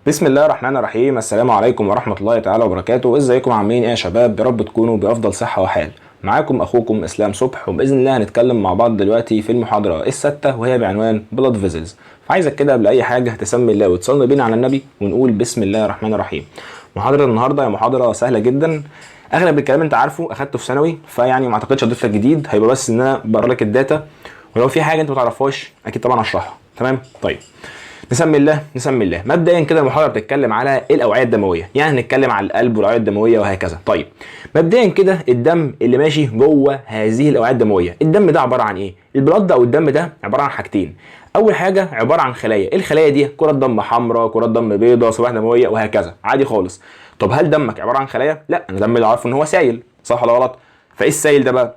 بسم الله الرحمن الرحيم. السلام عليكم ورحمة الله تعالى وبركاته. ازيكم عاملين ايه يا شباب؟ يا رب تكونوا بأفضل صحة وحال. معاكم اخوكم اسلام صبح، وبإذن الله هنتكلم مع بعض دلوقتي في المحاضرة السادسة وهي بعنوان blood vessels. فعايزك كده قبل اي حاجة تسمي الله وتصلي بينا على النبي ونقول بسم الله الرحمن الرحيم. محاضرة النهاردة هي محاضرة سهلة جدا، اغلب الكلام انت عارفه، اخدته في ثانوي، فيعني ما اعتقدش اضيف لك جديد، هيبقى بس ان انا بقرا لك ال data، ولو في حاجة انت ما تعرفهاش اكيد طبعا هشرحها. تمام؟ طيب نسمي الله، نسمي الله. مبدئيا كده المحاضرة بتتكلم على الاوعية الدمويه، يعني هنتكلم على القلب والاوعية الدموية وهكذا. طيب مبدئيا كده الدم اللي ماشي جوه هذه الاوعية الدمويه، الدم ده عبارة عن ايه؟ ال blood او الدم ده عبارة عن حاجتين. اول حاجة عبارة عن خلايا، ايه الخلايا دي؟ كرات دم حمراء، كرات دم بيضاء، صفائح دموية وهكذا، عادي خالص. طب هل دمك عبارة عن خلايا؟ لا، انا دمي اللي عارفه ان هو سايل، صح ولا غلط؟ فايه السايل ده بقى؟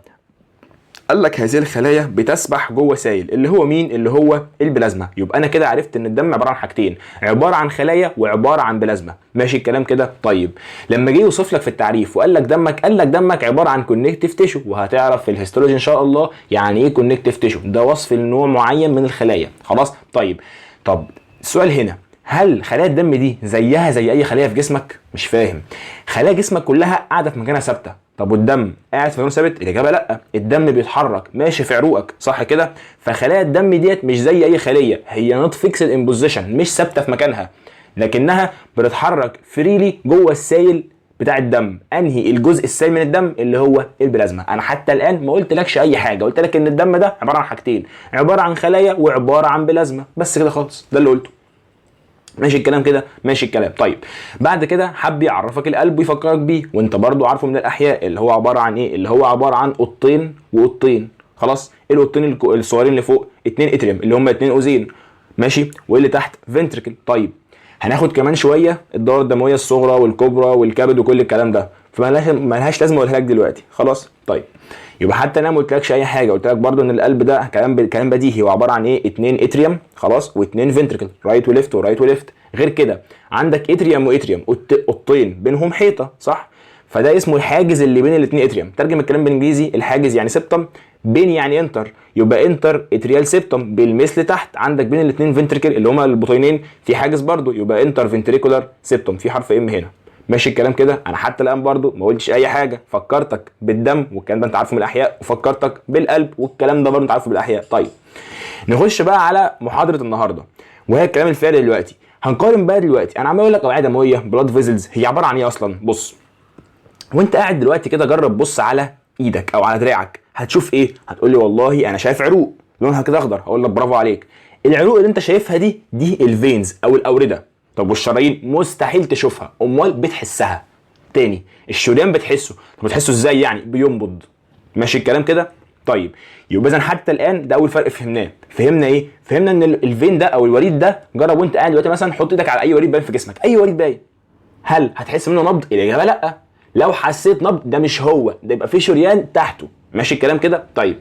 قال لك هذه الخلايا بتسبح جوه سائل، اللي هو مين؟ اللي هو البلازما. يبقى انا كده عرفت ان الدم عبارة عن حاجتين، عبارة عن خلايا وعبارة عن بلازما. ماشي الكلام كده؟ طيب لما جه يوصف لك في التعريف وقال لك دمك، قال لك دمك عبارة عن connective tissue، وهتعرف في ال histology ان شاء الله يعني ايه connective tissue، ده وصف لنوع معين من الخلايا. خلاص؟ طيب طب السؤال هنا، هل خلايا الدم دي زيها زي اي خليه في جسمك؟ مش فاهم. خلايا جسمك كلها قاعدة في مكانها ثابته، طب والدم قاعد في مكانه ثابت؟ الاجابة لا، الدم بيتحرك ماشي في عروقك، صح كده؟ فخلايا الدم ديت مش زي اي خليه، هي not fixed in position، مش ثابتة في مكانها، لكنها بتتحرك freely جوه السائل بتاع الدم. انهي الجزء السائل من الدم؟ اللي هو البلازما. انا حتى الان ما قلتلكش اي حاجه، قلت لك ان الدم ده عبارة عن حاجتين، عبارة عن خلايا وعبارة عن بلازما، بس كده خالص، ده اللي قلته. ماشي الكلام كده؟ ماشي الكلام. طيب بعد كده حب يعرفك القلب ويفكرك بيه، وانت برضو عارفه من الاحياء، اللي هو عبارة عن ايه؟ اللي هو عبارة عن اوضتين واوضتين. خلاص؟ ايه الاوضتين الصغيرين اللي فوق؟ اتنين atrium اللي هم اتنين اذين، ماشي، واللي تحت ventricle. طيب هناخد كمان شوية الدورة الدموية الصغرى والكبرى والكبد وكل الكلام ده، فمالهاش لازمه اقولها لك دلوقتي. خلاص؟ طيب يبقى حتى انا ما قلتلكش اي حاجه، قلت لك برده ان القلب ده كلام بديهي، هو عبارة عن ايه؟ اتنين atrium، خلاص، واتنين ventricle، right و left و right و left. غير كده عندك atrium و atrium، اوضتين بينهم حيطه، صح؟ فده اسمه الحاجز اللي بين الاثنين atrium. ترجم الكلام بالانجليزي، الحاجز يعني septum، بين يعني inter، يبقى inter atrial septum. بالمثل تحت عندك بين الاثنين ventricle اللي هما البطينين في حاجز برضو، يبقى interventricular septum، في حرف M هنا. ماشي الكلام كده؟ انا حتى الان برضو ما قلتش اي حاجه، فكرتك بالدم والكلام ده انت عارفه من الاحياء، وفكرتك بالقلب والكلام ده برضو انت عارفه بالاحياء. طيب نخش بقى على محاضرة النهارده وهي الكلام الفعلي دلوقتي. هنقارن بقى دلوقتي، انا عمال اقول لك اوعيه دموية blood vessels هي عبارة عن ايه اصلا؟ بص وانت قاعد دلوقتي كده جرب بص على ايدك او على دراعك، هتشوف ايه؟ هتقول لي والله انا شايف عروق لونها كده اخضر. هقول لك برافو عليك، العروق اللي انت شايفها دي ال veins او الاورده. طب والشرايين؟ مستحيل تشوفها، امال بتحسها. تاني الشريان بتحسه، طب بتحسه ازاي يعني؟ بينبض. ماشي الكلام كده؟ طيب يبقى اذا حتى الان ده اول فرق فهمناه. فهمنا ايه؟ فهمنا ان ال vein ده او الوريد ده، جرب وانت قاعد دلوقتي مثلا حط ايدك على اي وريد باين في جسمك، اي وريد باين، هل هتحس منه نبض؟ الاجابة لا. لو حسيت نبض ده مش هو ده، يبقى في شريان تحته. ماشي الكلام كده؟ طيب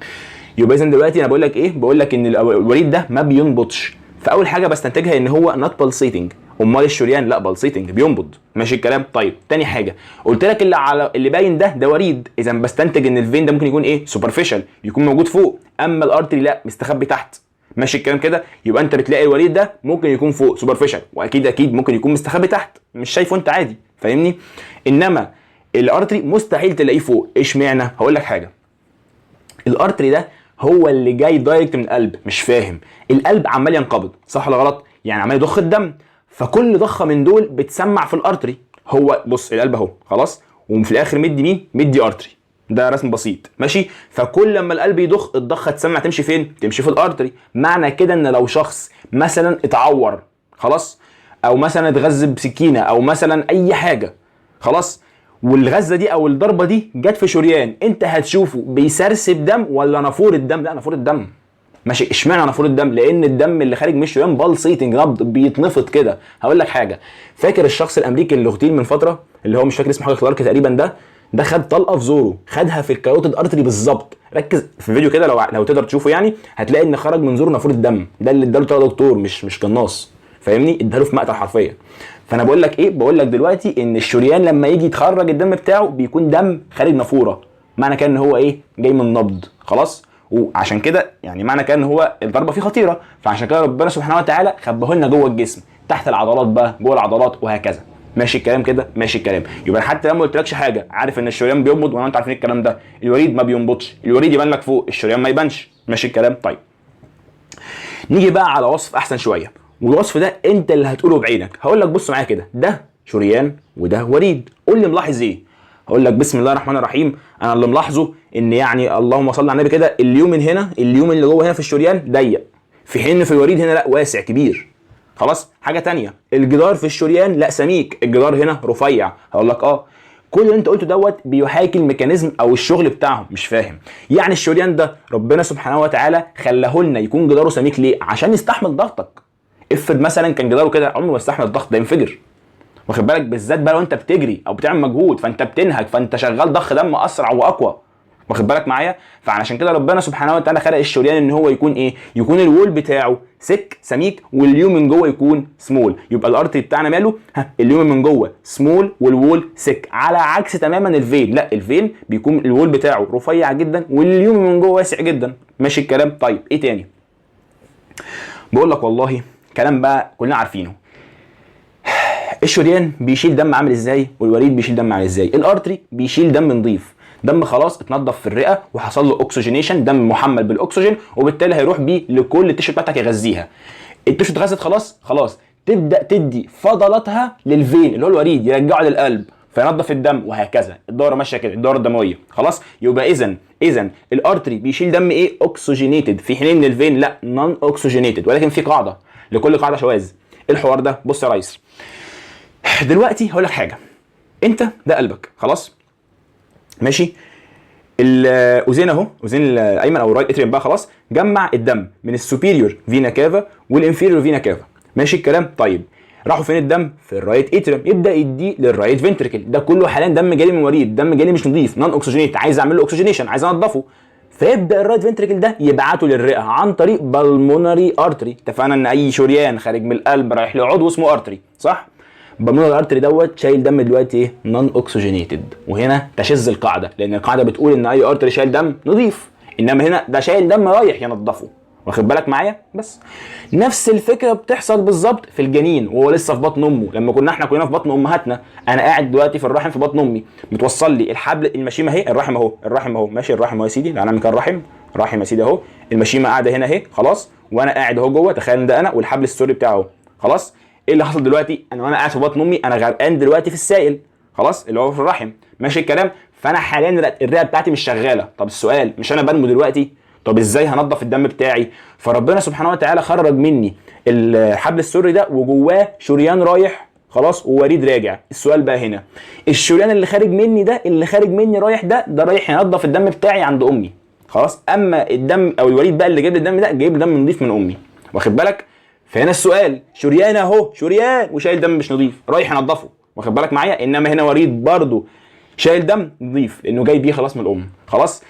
يبقى اذا دلوقتي انا بقول لك ايه؟ بقول لك ان الوريد ده ما بينبضش، فاول حاجة بستنتجها ان هو not pulsating. امال الشريان لا pulsating بينبض. ماشي الكلام؟ طيب تاني حاجة قلت لك اللي على اللي باين ده وريد، اذا بستنتج ان ال vein ده ممكن يكون ايه؟ superficial، يكون موجود فوق، اما ال artery لا مستخبي تحت. ماشي الكلام كده؟ يبقى انت بتلاقي الوريد ده ممكن يكون فوق superficial، واكيد اكيد ممكن يكون مستخبي تحت مش شايفه انت عادي، فاهمني؟ انما ال artery مستحيل تلاقيه فوق. اشمعنى؟ هقول لك حاجة، ال artery ده هو اللي جاي direct من القلب. مش فاهم؟ القلب عمال ينقبض، صح ولا غلط؟ يعني عمال يضخ الدم، فكل ضخه من دول بتسمع في ال artery. هو بص القلب اهو، خلاص، وفي الاخر مدي مين؟ مدي artery. ده رسم بسيط، ماشي؟ فكل لما القلب يضخ الضخه تسمع، تمشي فين؟ تمشي في ال artery. معنى كده ان لو شخص مثلا اتعور، خلاص، او مثلا اتغز بسكينة او مثلا اي حاجة، خلاص، والغزه دي او الضربة دي جت في شريان، انت هتشوفه بيسرسب دم ولا نافورة دم؟ لا نافورة دم. ماشي، اشمعنى نافورة دم؟ لان الدم اللي خارج من الشريان pulsating، نبض بيتنفض كده. هقول لك حاجة، فاكر الشخص الامريكي اللي اغتيل من فترة، اللي هو مش فاكر اسمه، حاجة كلارك تقريبا، ده خد طلقه في زوره، خدها في ال carotid artery بالظبط. ركز في فيديو كده لو تقدر تشوفه، يعني هتلاقي ان خرج من زوره نافورة دم. ده اللي اداله طلقه دكتور مش قناص، فاهمني؟ اداله في مقتل حرفيا. فانا بقول لك ايه؟ بقول لك دلوقتي ان الشريان لما يجي يتخرج الدم بتاعه بيكون دم خارج نافوره، معنى كده ان هو ايه؟ جاي من نبض. خلاص؟ وعشان كده يعني معنى كده ان هو الضربة فيه خطيره، فعشان كده ربنا سبحانه وتعالى خباه لنا جوه الجسم. تحت العضلات بقى، جوه العضلات، وهكذا. ماشي الكلام كده؟ ماشي الكلام. يبقى حتى لو ما قلتلكش حاجة عارف ان الشريان بينبض، وانا انت عارفين الكلام ده. الوريد ما بينبضش، الوريد يبان لك فوق، الشريان ما يبانش. ماشي الكلام. طيب نيجي بقى على وصف احسن شوية، والوصف ده انت اللي هتقوله بعينك. هقول لك بص معايا كده، ده شريان وده وريد، قول لي ملاحظ ايه؟ هقول لك بسم الله الرحمن الرحيم، انا اللي ملاحظة ان يعني اللهم صل على النبي كده، ال lumen هنا، ال lumen اللي جوه هنا في الشريان ضيق، في حين في الوريد هنا لا واسع كبير. خلاص. حاجة تانية، الجدار في الشريان لا سميك، الجدار هنا رفيع. هقول لك كل اللي انت قلته دوت بيحاكي ال mechanism او الشغل بتاعهم. مش فاهم يعني الشريان ده ربنا سبحانه وتعالى خلاه لنا يكون جداره سميك ليه؟ عشان يستحمل ضغطك. افرض مثلا كان جداره كده، عمره ما يستحمل الضغط ده، ينفجر. واخد بالك؟ بالذات بقى لو انت بتجري او بتعمل مجهود، فانت بتنهج، فانت شغال ضخ دم اسرع واقوى. واخد بالك معايا؟ فعشان كده ربنا سبحانه وتعالى خلق الشريان ان هو يكون ايه؟ يكون ال wall بتاعه thick سميك، وال lumen من جوه يكون سمول. يبقى ال artery بتاعنا ماله؟ ها، ال lumen من جوه small وال wall thick، على عكس تماما ال vein. لا، ال vein بيكون ال wall بتاعه رفيع جدا وال lumen من جوه واسع جدا. ماشي الكلام. طيب ايه تاني؟ بقول لك والله كلام بقى كلنا عارفينه، الشريان بيشيل دم عامل ازاي والوريد بيشيل دم عامل ازاي. ال artery بيشيل دم نظيف، دم خلاص اتنضف في الرئة وحصل له oxygenation، دم محمل بالاكسجين، وبالتالي هيروح بيه لكل ال tissue بتاعتك يغذيها. ال tissue اتغذت خلاص، خلاص تبدا تدي فضلاتها لل vein اللي هو الوريد، يرجعه للقلب فينظف الدم، وهكذا. الدورة ماشية كده، الدورة الدموية. خلاص. يبقى اذا ال artery بيشيل دم ايه؟ oxygenated، في حين ان ال vein لا non oxygenated. ولكن في قاعدة، لكل قاعدة شواذ. ايه الحوار ده؟ بص يا ريس، دلوقتي هقول لك حاجة، انت ده قلبك، خلاص ماشي، الاذين اهو، اذين الايمن او ال right atrium بقى، خلاص، جمع الدم من ال superior vena cava وال inferior vena cava. ماشي الكلام. طيب راحوا فين الدم؟ في ال right atrium، يبدا يديه لل right ventricle. ده كله حاليا دم جالي من وريد، دم جالي مش نظيف، non oxygenated، عايز اعمل له oxygenation، عايز انضفه. فيبدا ال right ventricle ده يبعته للرئه عن طريق pulmonary artery. اتفقنا ان اي شريان خارج من القلب رايح لعضو اسمه artery، صح؟ pulmonary artery دوت شايل دم دلوقتي ايه؟ non oxygenated. وهنا تشذ القاعده، لان القاعدة بتقول ان اي artery شايل دم نظيف، انما هنا ده شايل دم رايح ينضفه. واخد بالك معايا؟ بس نفس الفكرة بتحصل بالظبط في الجنين وهو لسه في بطن امه. لما كنا احنا كلنا في بطن امهاتنا، انا قاعد دلوقتي في الرحم في بطن امي، متوصل لي الحبل المشيمه اهي، الرحم اهو، الرحم اهو، ماشي، الرحم اهو يا سيدي، انا مكان رحم، رحم يا سيدي اهو، المشيمه قاعدة هنا اهي، خلاص، وانا قاعد اهو جوه، تخيل ان ده انا والحبل السري بتاعه اهو. خلاص. ايه اللي حصل دلوقتي؟ انا وانا قاعد في بطن امي انا غرقان دلوقتي في السائل، خلاص، اللي هو في الرحم. ماشي الكلام. فانا حاليا الرئة بتاعتي مش شغاله. طب السؤال، مش انا بنمو دلوقتي؟ طب ازاي هنضف الدم بتاعي؟ فربنا سبحانه وتعالى خرج مني الحبل السري ده وجواه شريان رايح، خلاص، ووريد راجع. السؤال بقى هنا، الشريان اللي خارج مني ده، اللي خارج مني رايح ده، ده رايح ينضف الدم بتاعي عند امي، خلاص. اما الدم او الوريد بقى اللي جايب لي الدم ده، جايب لي دم نضيف من امي. واخد بالك؟ فهنا السؤال، شريان اهو، شريان وشايل دم مش نظيف رايح ينضفه، واخد بالك معايا؟ انما هنا وريد برضو شايل دم نظيف لانه جاي بيه خلاص من الام. خلاص.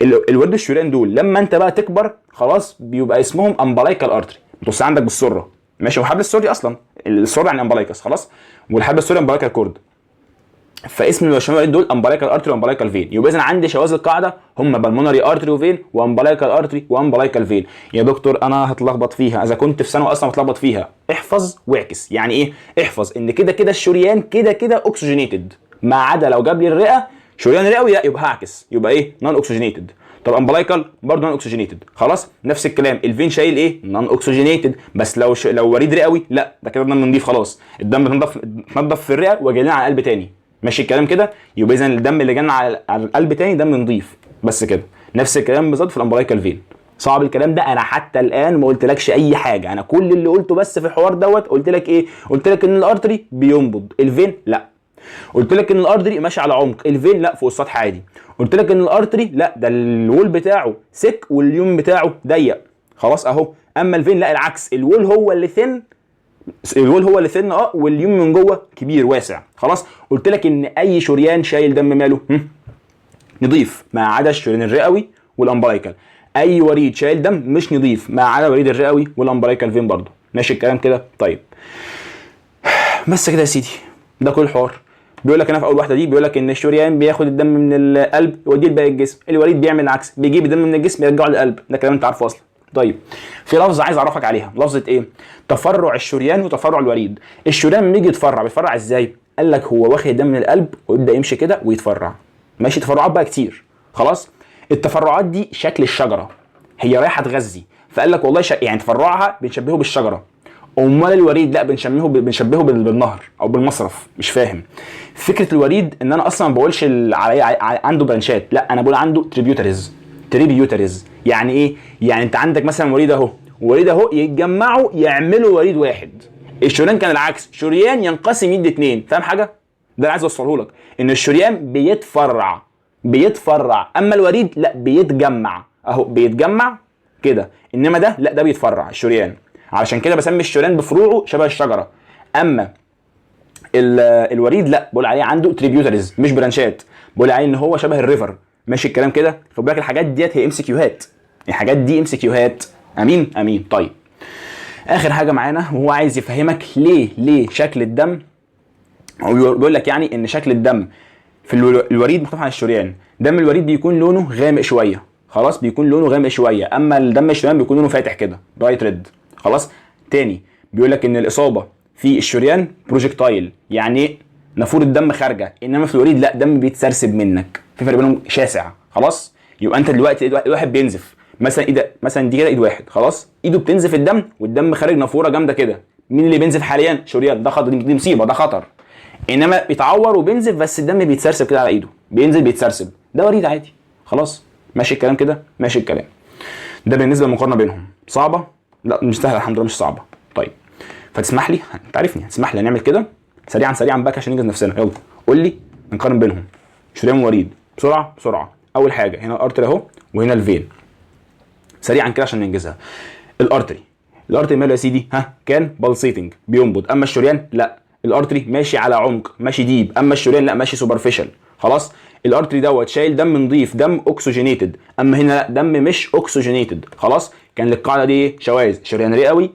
الوريد الشريان دول لما انت بقى تكبر خلاص بيبقى اسمهم umbilical artery، بتوصل عندك بالسره، ماشي، وحبل السري اصلا، السرة يعني umbilicus، خلاص، والحبل السري umbilical cord، فاسم الشريان دول umbilical artery و umbilical vein. يبقى اذا عندي شواذ القاعدة هم pulmonary artery و vein و umbilical artery و umbilical vein. يا دكتور انا هتلخبط فيها، اذا كنت في ثانوي اصلا هتلخبط فيها. احفظ واعكس. يعني ايه؟ احفظ ان كده كده الشريان كده كده oxygenated، ما عدا لو جاب لي الرئة شريان رئوي، لا يبقى هعكس، يبقى ايه؟ non oxygenated. طب umbilical برضه non oxygenated. خلاص. نفس الكلام ال vein شايل ايه؟ non oxygenated، بس لو وريد رئوي لا ده كده دم نضيف، خلاص، الدم اتنضف في الرئة وجاي لنا على القلب تاني. ماشي الكلام كده؟ يبقى اذا الدم اللي جانا على القلب تاني دم نضيف. بس كده. نفس الكلام بالظبط في ال umbilical vein. صعب الكلام ده؟ انا حتى الان ما قلتلكش اي حاجه، انا كل اللي قلته بس في الحوار دوت قلت لك ايه؟ قلت لك ان ال artery بينبض، ال vein لا. قلت لك ان ال artery ماشي على عمق، ال vein لا فوق السطح عادي. قلت لك ان ال artery لا ده ال wall بتاعه thick وال lumen بتاعه ضيق، خلاص اهو. اما ال vein لا العكس، ال wall هو اللي thin، ال wall هو اللي thin وال lumen من جوه كبير واسع. خلاص. قلت لك ان اي شريان شايل دم ماله؟ نضيف، ما عدا الشريان الرئوي وال umbilical. اي وريد شايل دم مش نضيف ما عدا الوريد الرئوي وال umbilical vein برضه. ماشي الكلام كده؟ طيب بس كده يا سيدي، ده كل الحوار. بيقول لك انا في اول واحدة دي بيقول لك ان الشريان بياخد الدم من القلب يوديه لباقي الجسم، الوريد بيعمل العكس، بيجيب الدم من الجسم يرجعه للقلب. ده كلام انت عارفه اصلا. طيب في لفظه عايز اعرفك عليها، لفظه ايه؟ تفرع الشريان وتفرع الوريد. الشريان لما يجي يتفرع بيتفرع ازاي؟ قال لك هو واخد دم من القلب ويبدا يمشي كده ويتفرع، ماشي، تفرعات بقى كتير. خلاص، التفرعات دي شكل الشجرة، هي رايحة تغذي، فقال لك والله يعني تفرعها بنشبهه بالشجرة. امال الوريد لا، بنشبهه بالنهر او بالمصرف. مش فاهم فكرة الوريد، ان انا اصلا ما بقولش عنده branch ات، لا انا بقول عنده tributaries. tributaries يعني ايه؟ يعني انت عندك مثلا وريد اهو، وريد اهو، يتجمعوا يعملوا وريد واحد. الشريان كان العكس، شريان ينقسم يدي اتنين. فاهم حاجة؟ ده اللي عايز اوصله لك، ان الشريان بيتفرع بيتفرع، اما الوريد لا بيتجمع اهو، بيتجمع كده، انما ده لا ده بيتفرع الشريان. علشان كده بسمي الشريان بفروعه شبه الشجرة، اما الوريد لا بقول عليه عنده tributaries مش branch ات، بقول عليه ان هو شبه ال river. ماشي الكلام كده؟ خد بالك الحاجات ديت هي MCQ هات، الحاجات دي MCQ هات. امين امين. طيب اخر حاجة معانا، وهو عايز يفهمك ليه شكل الدم، هو بيقول لك يعني ان شكل الدم في الوريد مختلف عن الشريان. دم الوريد بيكون لونه غامق شوية، خلاص، بيكون لونه غامق شوية، اما الدم الشريان بيكون لونه فاتح كده bright red. خلاص، تاني بيقول لك ان الاصابة في الشريان projectile، يعني نافورة الدم خارجه، انما في الوريد لا، دم بيتسرسب منك، في فرق بينهم شاسع. خلاص، يبقى انت دلوقتي الواحد بينزف مثلا ايد، مثلا دي كده ايد واحد، خلاص، ايده بتنزف الدم والدم خارج نافورة جامدة كده. مين اللي بينزف حاليا؟ شريان، ده خطر، دي مصيبة، ده خطر. انما بيتعور وبينزف بس الدم بيتسرسب كده على ايده، بينزل بيتسرسب، ده وريد عادي. خلاص، ماشي الكلام كده؟ ماشي الكلام. ده بالنسبة للمقارنه بينهم. صعبة؟ لا مش سهلة الحمد لله، مش صعبة. طيب فتسمح لي، انت عارفني، تسمح لي نعمل كده سريعا سريعا بقى عشان ننجز نفسنا. يلا قول لي نقارن بينهم شريان ووريد بسرعة بسرعة. اول حاجة هنا ال artery اهو وهنا ال vein، سريعا كده عشان ننجزها. ال artery ماله يا سيدي؟ ها، كان pulsating بينبض، اما الشريان لا، ال artery ماشي على عمق، ماشي deep، اما الشريان لا ماشي superficial. خلاص، ال artery دوت شايل دم نظيف، دم oxygenated، اما هنا لا، دم مش oxygenated. خلاص، كان للقاعدة دي ايه؟ شواذ، شريان رئوي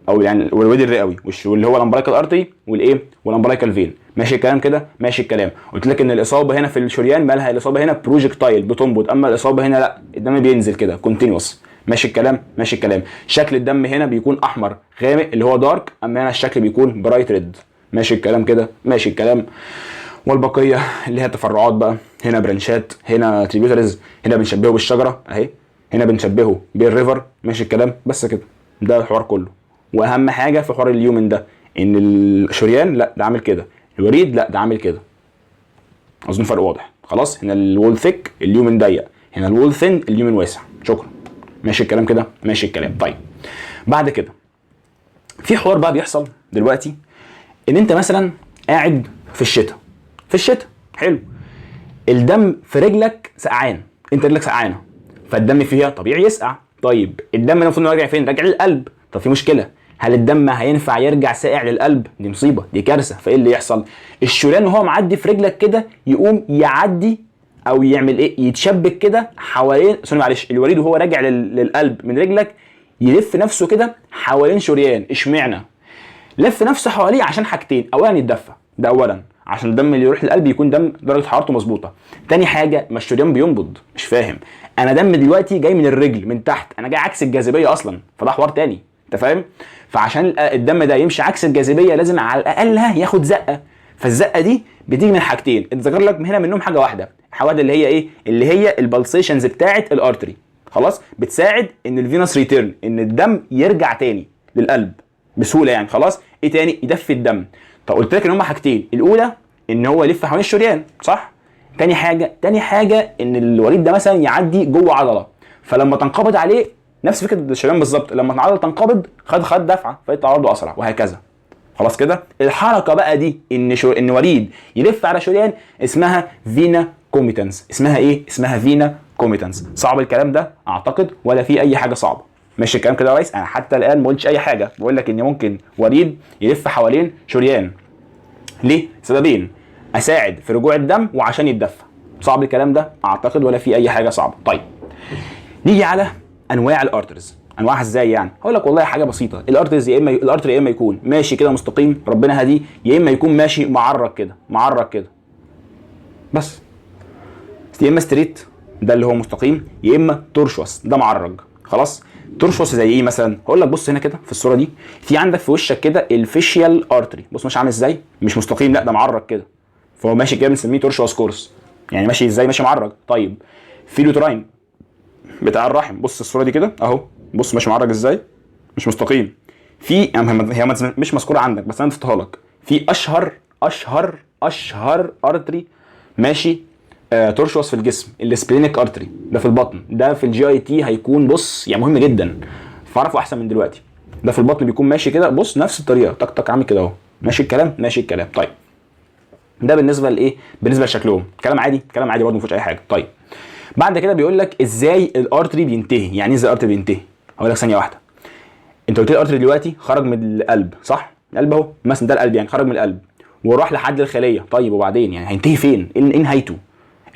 او يعني الوريد الرئوي واللي هو ال umbilical artery والايه وال umbilical vein. ماشي الكلام كده؟ ماشي الكلام. قلت لك ان الاصابة هنا في الشريان مالها؟ الاصابة هنا projectile بتنبض، اما الاصابة هنا لا، الدم بينزل كده continuous. ماشي الكلام؟ ماشي الكلام. شكل الدم هنا بيكون احمر غامق اللي هو dark، اما هنا الشكل بيكون bright red. ماشي الكلام كده؟ ماشي الكلام. والبقية اللي هي تفرعات بقى، هنا branch ات، هنا tributaries، هنا بنشبهه بالشجرة اهي، هنا بنشبهه بال river. ماشي الكلام؟ بس كده، ده الحوار كله. واهم حاجة في حوار ال lumen ده ان الشريان لا ده عامل كده، الوريد لا ده عامل كده. اظن فرق واضح. خلاص، هنا ال wall thick ال lumen ضيق، هنا ال wall thin ال lumen واسع. شكرا. ماشي الكلام كده؟ ماشي الكلام. طيب بعد كده في حوار بقى بيحصل دلوقتي، ان انت مثلا قاعد في الشتاء، في الشتاء حلو، الدم في رجلك سقعان، انت رجلك سقعانه، فالدم فيها طبيعي يسقع. طيب الدم ده المفروض انه راجع فين؟ راجع للقلب. طب في مشكلة، هل الدم هينفع يرجع ساقع للقلب؟ دي مصيبة، دي كارثة. فايه اللي يحصل؟ الشريان وهو معدي في رجلك كده يقوم يعدي او يعمل ايه؟ يتشبك كده حوالين، sorry معلش، الوريد وهو راجع للقلب من رجلك يلف نفسه كده حوالين شريان. اشمعنى لف نفسه حواليه؟ عشان حاجتين، اولا يتدفى، ده اولا عشان الدم اللي يروح للقلب يكون دم درجه حرارته مظبوطة. تاني حاجة، ما الشريان بينبض، مش فاهم انا دم دلوقتي جاي من الرجل من تحت، انا جاي عكس الجاذبية اصلا، فده حوار تاني، انت فاهم؟ فعشان الدم ده يمشي عكس الجاذبية لازم على الاقل ياخد زقه، فالزقه دي بتيجي من حاجتين اتذكر لك هنا منهم حاجة واحدة، حاجة واحدة اللي هي ايه؟ اللي هي ال pulsations بتاعه ال artery. خلاص، بتساعد ان ال venous return، ان الدم يرجع تاني للقلب بسهولة يعني. خلاص، ايه تاني؟ يدفي الدم. طب قلت لك ان هما حاجتين، الاولى ان هو يلف حوالين الشريان، صح؟ تاني حاجة ان الوريد ده مثلا يعدي جوه عضلة، فلما تنقبض عليه نفس فكرة الشريان بالظبط، لما العضلة تنقبض خد دفعه فيطلع برضه اسرع وهكذا. خلاص كده، الحركة بقى دي ان وريد يلف على شريان اسمها vena comitans. اسمها ايه؟ اسمها vena comitans. صعب الكلام ده اعتقد ولا في اي حاجة صعبة؟ ماشي الكلام كده يا ريس؟ انا حتى الان ما قلتش اي حاجة، بقول لك ان ممكن وريد يلف حوالين شريان. ليه؟ سببين، اساعد في رجوع الدم وعشان يتدفى. صعب الكلام ده اعتقد ولا في اي حاجة صعبة؟ طيب نيجي على انواع ال arteries. انواعها ازاي يعني؟ هقول لك والله حاجة بسيطة، ال arteries يا اما ال artery يا اما يكون ماشي كده مستقيم ربنا هديه، يا اما يكون ماشي معرج كده، معرج كده بس، يا اما straight ده اللي هو مستقيم، يا اما tortuous ده معرج. خلاص، tortuous زي ايه مثلا؟ هقول لك بص هنا كده في الصورة دي، في عندك في وشك كده ال facial artery، بص ماشي عامل ازاي، مش مستقيم، لا ده معرج كده، فهو ماشي كده بنسميه tortuous course، يعني ماشي ازاي؟ ماشي معرج. طيب في ال uterine بتاع الرحم، بص الصورة دي كده اهو، بص ماشي معرج ازاي، مش مستقيم. في يعني هي مش مذكورة عندك بس انا ضفتها لك، في اشهر اشهر اشهر artery ماشي tortuous في الجسم، ال splenic artery، ده في البطن، ده في ال GIT هيكون بص يعني مهم جدا، فاعرفه احسن من دلوقتي. ده في البطن بيكون ماشي كده، بص نفس الطريقة تك تك عامل كده اهو، ماشي الكلام؟ ماشي الكلام. طيب ده بالنسبة لايه؟ بالنسبة لشكلهم، كلام عادي، كلام عادي برضه ما فيهوش اي حاجة. طيب بعد كده بيقول لك ازاي ال artery بينتهي. يعني ايه ازاي ال artery بينتهي؟ هقول لك ثانية واحدة. انت قلت لي ال artery دلوقتي خرج من القلب صح؟ القلب اهو مثلا، ده القلب يعني خرج من القلب وراح لحد الخلية، طيب وبعدين يعني هينتهي فين؟ ايه نهايته؟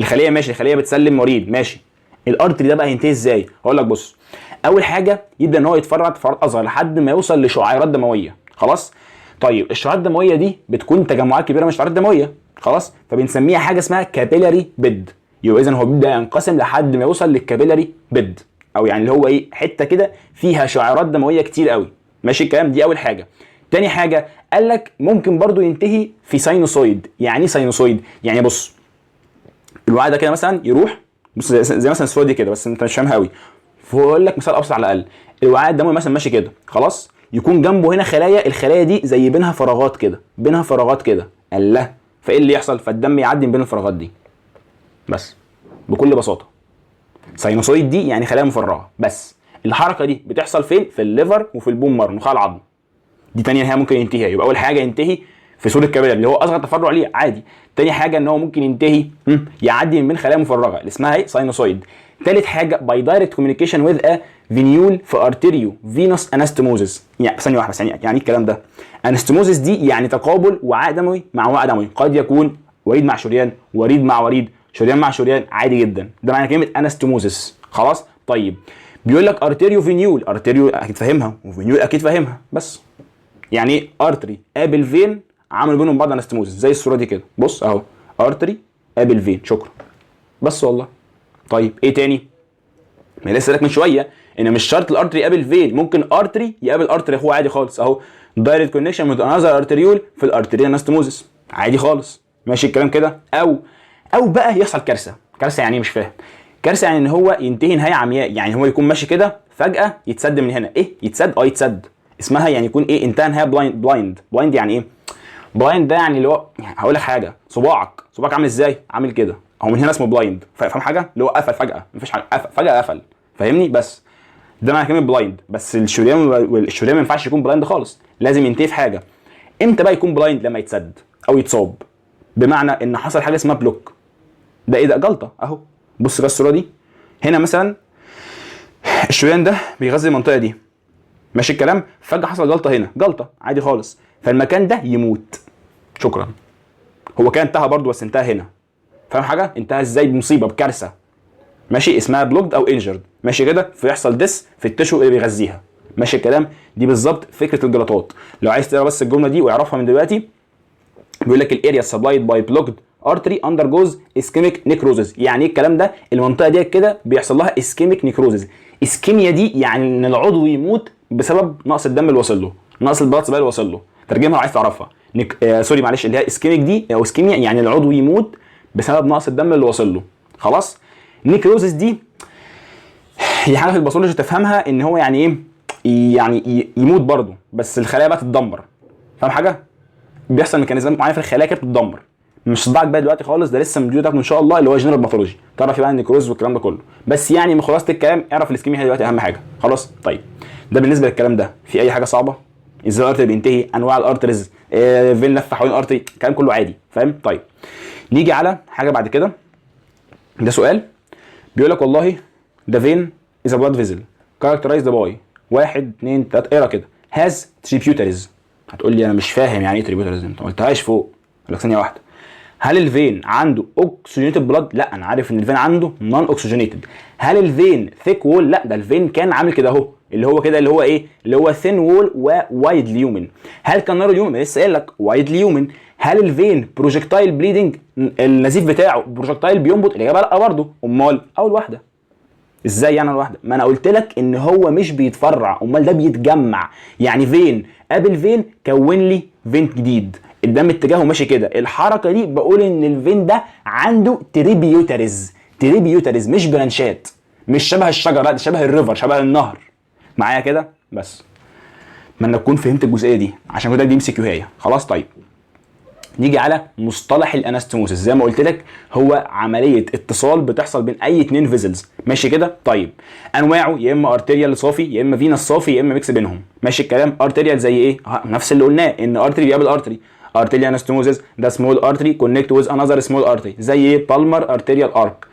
الخلية ماشي، الخلية بتسلم وريد ماشي، ال artery ده بقى هينتهي ازاي؟ هقول لك بص، اول حاجة يبدا ان هو يتفرع تفرعات اصغر لحد ما يوصل لشعيرات دموية، خلاص؟ طيب الشعيرات الدموية دي بتكون تجمعات كبيرة من الشعيرات الدموية، خلاص؟ فبنسميها حاجة اسمها capillary bed. يبقى اذا هو بيبدا ينقسم لحد ما يوصل لل capillary bed، او يعني اللي هو ايه، حتة كده فيها شعيرات دموية كتير قوي، ماشي الكلام؟ دي اول حاجة. تاني حاجة قال لك ممكن برضو ينتهي في sinusoid. يعني ايه sinusoid؟ يعني بص الوعاء ده كده مثلا يروح، بص زي مثلا الصورة دي كده، بس انت مش فاهمها قوي، فاقول لك مثال ابسط على الاقل. الوعاء الدموي مثلا ماشي كده، خلاص، يكون جنبه هنا خلايا، الخلايا دي زي بينها فراغات كده، بينها فراغات كده، الله، فايه اللي يحصل؟ فالدم يعدي من بين الفراغات دي بس، بكل بساطة. sinusoid دي يعني خلايا مفرغة بس. الحركة دي بتحصل فين؟ في ال liver وفي ال bone marrow، نخاع العظم. دي تانية نهاية ممكن ينتهيها. يبقى اول حاجة ينتهي في صوره capillary اللي هو اصغر تفرع ليه عادي. تاني حاجة ان هو ممكن ينتهي يعدي من بين خلايا مفرغة اللي اسمها ايه؟ sinusoid. تالت حاجة by direct communication with a venule في arteriovenous anastomosis. يعني ثانية واحدة بس، يعني ايه الكلام ده؟ anastomosis دي يعني تقابل وعاء دموي مع وعاء دموي، قد يكون وريد مع شريان، وريد مع وريد، شريان مع شريان، عادي جدا. ده معنى كلمة anastomosis، خلاص؟ طيب بيقول لك arterio venule، arterio اكيد فاهمها و venule اكيد فاهمها، بس يعني ايه artery قابل vein عملوا بينهم بعض anastomosis زي الصورة دي كده، بص اهو artery قابل vein، شكرا بس والله. طيب ايه تاني؟ ما لسه لك من شوية ان مش شرط ال artery يقابل vein، ممكن artery يقابل artery اخوه عادي خالص، اهو direct connection with another arteriole في ال arterial anastomosis عادي خالص، ماشي الكلام كده؟ او بقى يحصل كارثة. كارثة يعني ايه؟ مش فاهم. كارثة يعني ان هو ينتهي نهاية عمياء، يعني هو يكون ماشي كده فجاة يتسد من هنا. ايه يتسد؟ يتسد، اسمها يعني يكون ايه، انتهى نهاية blind. blind blind يعني ايه blind ده؟ يعني اللي هو يعني هقول لك حاجة، صباعك عامل ازاي؟ عامل كده، هو من هنا اسمه blind، فاهم حاجة؟ اللي هو قفل فجاة، مفيش حاجة، قفل فجاة قفل، فاهمني؟ بس ده معنى كلمة blind. بس الشريان، والشريان ما ينفعش يكون blind خالص، لازم ينتهي في حاجة. امتى بقى يكون blind؟ لما يتسد او يتصاب، بمعنى ان حصل حاجة اسمها block. ده ايه ده؟ جلطة اهو. بص بس الصورة دي هنا مثلا، الشريان ده بيغذي المنطقة دي، ماشي الكلام؟ فجاة حصل جلطة هنا، جلطة عادي خالص، فالمكان ده يموت، شكرا. هو كان انتهى برضه بس انتهى هنا، فاهم حاجة؟ انتهى ازاي؟ بمصيبة، بكارثه، ماشي، اسمها blocked او injured، ماشي كده؟ فيحصل death في ال tissue اللي بيغذيها، ماشي الكلام؟ دي بالظبط فكرة الجلطات. لو عايز تقرا بس الجملة دي واعرفها من دلوقتي، بيقول لك ال area supplied by blocked artery undergoes ischemic necrosis. يعني ايه الكلام ده؟ المنطقة دي كده بيحصل لها ischemic necrosis. ischemia دي يعني ان العضو يموت بسبب نقص الدم اللي واصل له، نقص ال blood supply اللي واصل له. ترجمها لو عايز تعرفها. nec... آه sorry معلش، اللي هي ischemic دي او ischemia يعني العضو يموت بسبب نقص الدم اللي واصل له، خلاص؟ necrosis دي هي حاجة في ال pathology تفهمها ان هو يعني ايه، يعني يموت برضه بس الخلايا بقى تتدمر، فاهم حاجة؟ بيحصل mechanism معينة في الخلايا كده بتتدمر. مش صداعك بقى دلوقتي خالص، ده لسه من ان شاء الله اللي هو general pathology، تعرف بقى ال necrosis والكلام ده كله. بس يعني من خلاصه الكلام اعرف ال ischemia دلوقتي اهم حاجه، خلاص؟ طيب ده بالنسبة للكلام ده. في اي حاجة صعبة؟ ازاي ال artery بينتهي، انواع ال arteries، vein لفه حوالين ال artery، الكلام كله عادي، فاهم؟ طيب نيجي على حاجة بعد كده. ده سؤال بيقول لك والله the vein is a blood vessel characterized by واحد اتنين تلاتة، اقرا كده، has tributaries. هتقول لي انا مش فاهم يعني ايه tributaries، انت ما قلتهاش فوق. اقول لك ثانية واحده، هل ال vein عنده oxygenated blood؟ لا، انا عارف ان ال vein عنده non oxygenated. هل ال vein thick wall؟ لا، ده ال vein كان عامل كده اهو، اللي هو كده، اللي هو ايه؟ اللي هو thin wall و wide lumen. هل كان narrow lumen؟ لسه قايل لك wide lumen. هل ال vein projectile bleeding؟ النزيف بتاعه projectile بينبط؟ الاجابة لا برضه. امال اول واحدة ازاي يعني واحده؟ ما انا قلت لك ان هو مش بيتفرع، امال ده بيتجمع. يعني vein قابل vein كون لي vein جديد، الدم اتجاهه ماشي كده. الحركة دي بقول ان ال vein ده عنده tributaries، tributaries مش branch ات، مش شبه الشجره، لا ده شبه ال river، شبه النهر. معايا كده؟ بس اتمنى تكون فهمت الجزئية دي عشان كده دي MCQ هي. خلاص طيب نيجي على مصطلح ال anastomosis. زي ما قلت لك هو عملية اتصال بتحصل بين اي اتنين vessels، ماشي كده؟ طيب انواعه يا اما arterial صافي، يا اما venous صافي، يا اما mix بينهم. ماشي الكلام. arterial زي ايه؟ نفس اللي قلناه ان artery بيقابل artery، arterial anastomosis ده small artery connect with another small artery، زي ايه؟ palmar arterial arch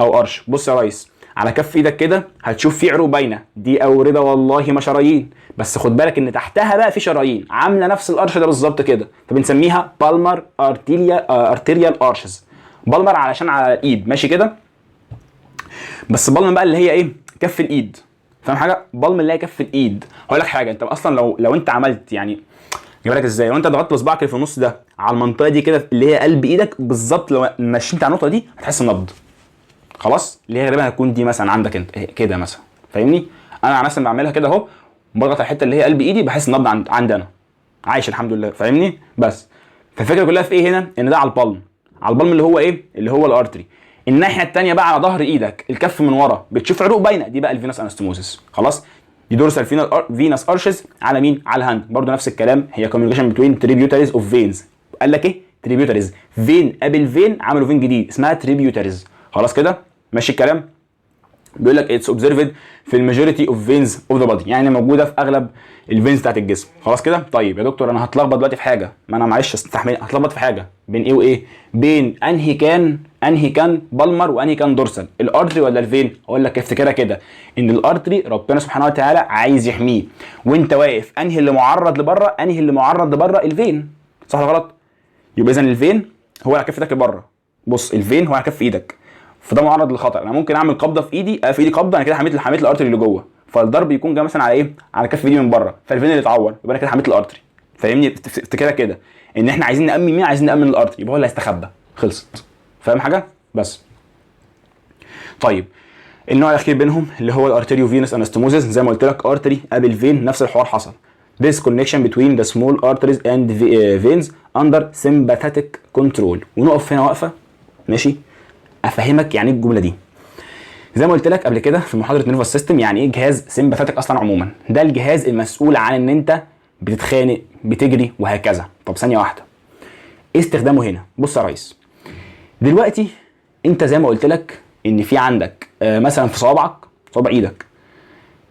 او arch. بص يا ريس على كف ايدك كده هتشوف في عروق باينه، دي اورده والله ما شرايين، بس خد بالك ان تحتها بقى في شرايين عامله نفس ال arch ده بالظبط كده، فبنسميها palmar arterial arches. palmar علشان على الايد، ماشي كده؟ بس palm بقى اللي هي ايه؟ كف الايد، فاهم حاجة؟ palm اللي هي كف الايد. هقول لك حاجه، انت اصلا لو انت عملت يعني جايب لك ازاي، لو انت ضغطت بصبعك اللي في النص ده على المنطقة دي كده اللي هي قلب ايدك بالظبط، لو مشيت على النقطة دي هتحس النبض. خلاص اللي هي غالبا هتكون دي مثلا عندك انت كده مثلا، فاهمني؟ انا عن نفسي بعملها كده اهو، بضغط على الحتة اللي هي قلب ايدي بحس النبض عندي انا عايش الحمد لله، فاهمني؟ بس فالفكرة كلها في ايه هنا؟ ان ده على ال palm، على ال palm اللي هو ايه؟ اللي هو ال artery. الناحية الثانية بقى على ظهر ايدك الكف من ورا بتشوف عروق باينه، دي بقى ال venous anastomosis. خلاص دي dorsal venous arches على مين؟ على ال hand. برضو نفس الكلام، هي communication between tributaries of veins. قال لك ايه؟ tributaries، vein قابل vein عملوا vein جديد اسمها tributaries. خلاص كده ماشي الكلام. بيقول لك it's observed في ال majority of veins of the body، يعني موجودة في اغلب ال veins بتاعت الجسم. خلاص كده. طيب يا دكتور انا هتلخبط دلوقتي في حاجه، ما انا معلش استحمل، هتلخبط في حاجة بين ايه وايه؟ بين انهي كان palmar وانهي كان dorsal، ال artery ولا ال vein؟ اقول لك افتكرها كده ان ال artery ربنا سبحانه وتعالى عايز يحميه، وانت واقف انهي اللي معرض لبره؟ انهي اللي معرض لبره؟ ال vein، صح ولا غلط؟ يبقى اذا ال vein هو على كف ايدك لبره. بص ال vein هو على كف ايدك، فده معرض للخطر. انا ممكن اعمل قبضه في ايدي، في ايدي قبضه، انا كده حميت ال artery اللي جوه، فالضرب يكون جاي مثلا على ايه؟ على كف ايدي من بره، فال vein اللي اتعور، يبقى انا كده حميت ال artery. فاهمني؟ افتكرها كده ان احنا عايزين نامن مين؟ عايزين نامن ال artery، يبقى هو اللي هيستخبى. خلصت. فاهم حاجة؟ بس. طيب النوع الاخير بينهم اللي هو ال arteriovenous anastomosis، زي ما قلت لك artery قابل vein، نفس الحوار حصل. This connection between the small arteries and veins under sympathetic control. ونقف هنا وقفه، ماشي؟ افهمك يعني ايه الجملة دي. زي ما قلت لك قبل كده في محاضرة nervous system، يعني ايه جهاز sympathetic اصلا عموما؟ ده الجهاز المسؤول عن ان انت بتتخانق، بتجري، وهكذا. طب ثانية واحده، ايه استخدامه هنا؟ بص يا ريس، دلوقتي انت زي ما قلت لك ان في عندك مثلا في صوابعك، صوابع ايدك،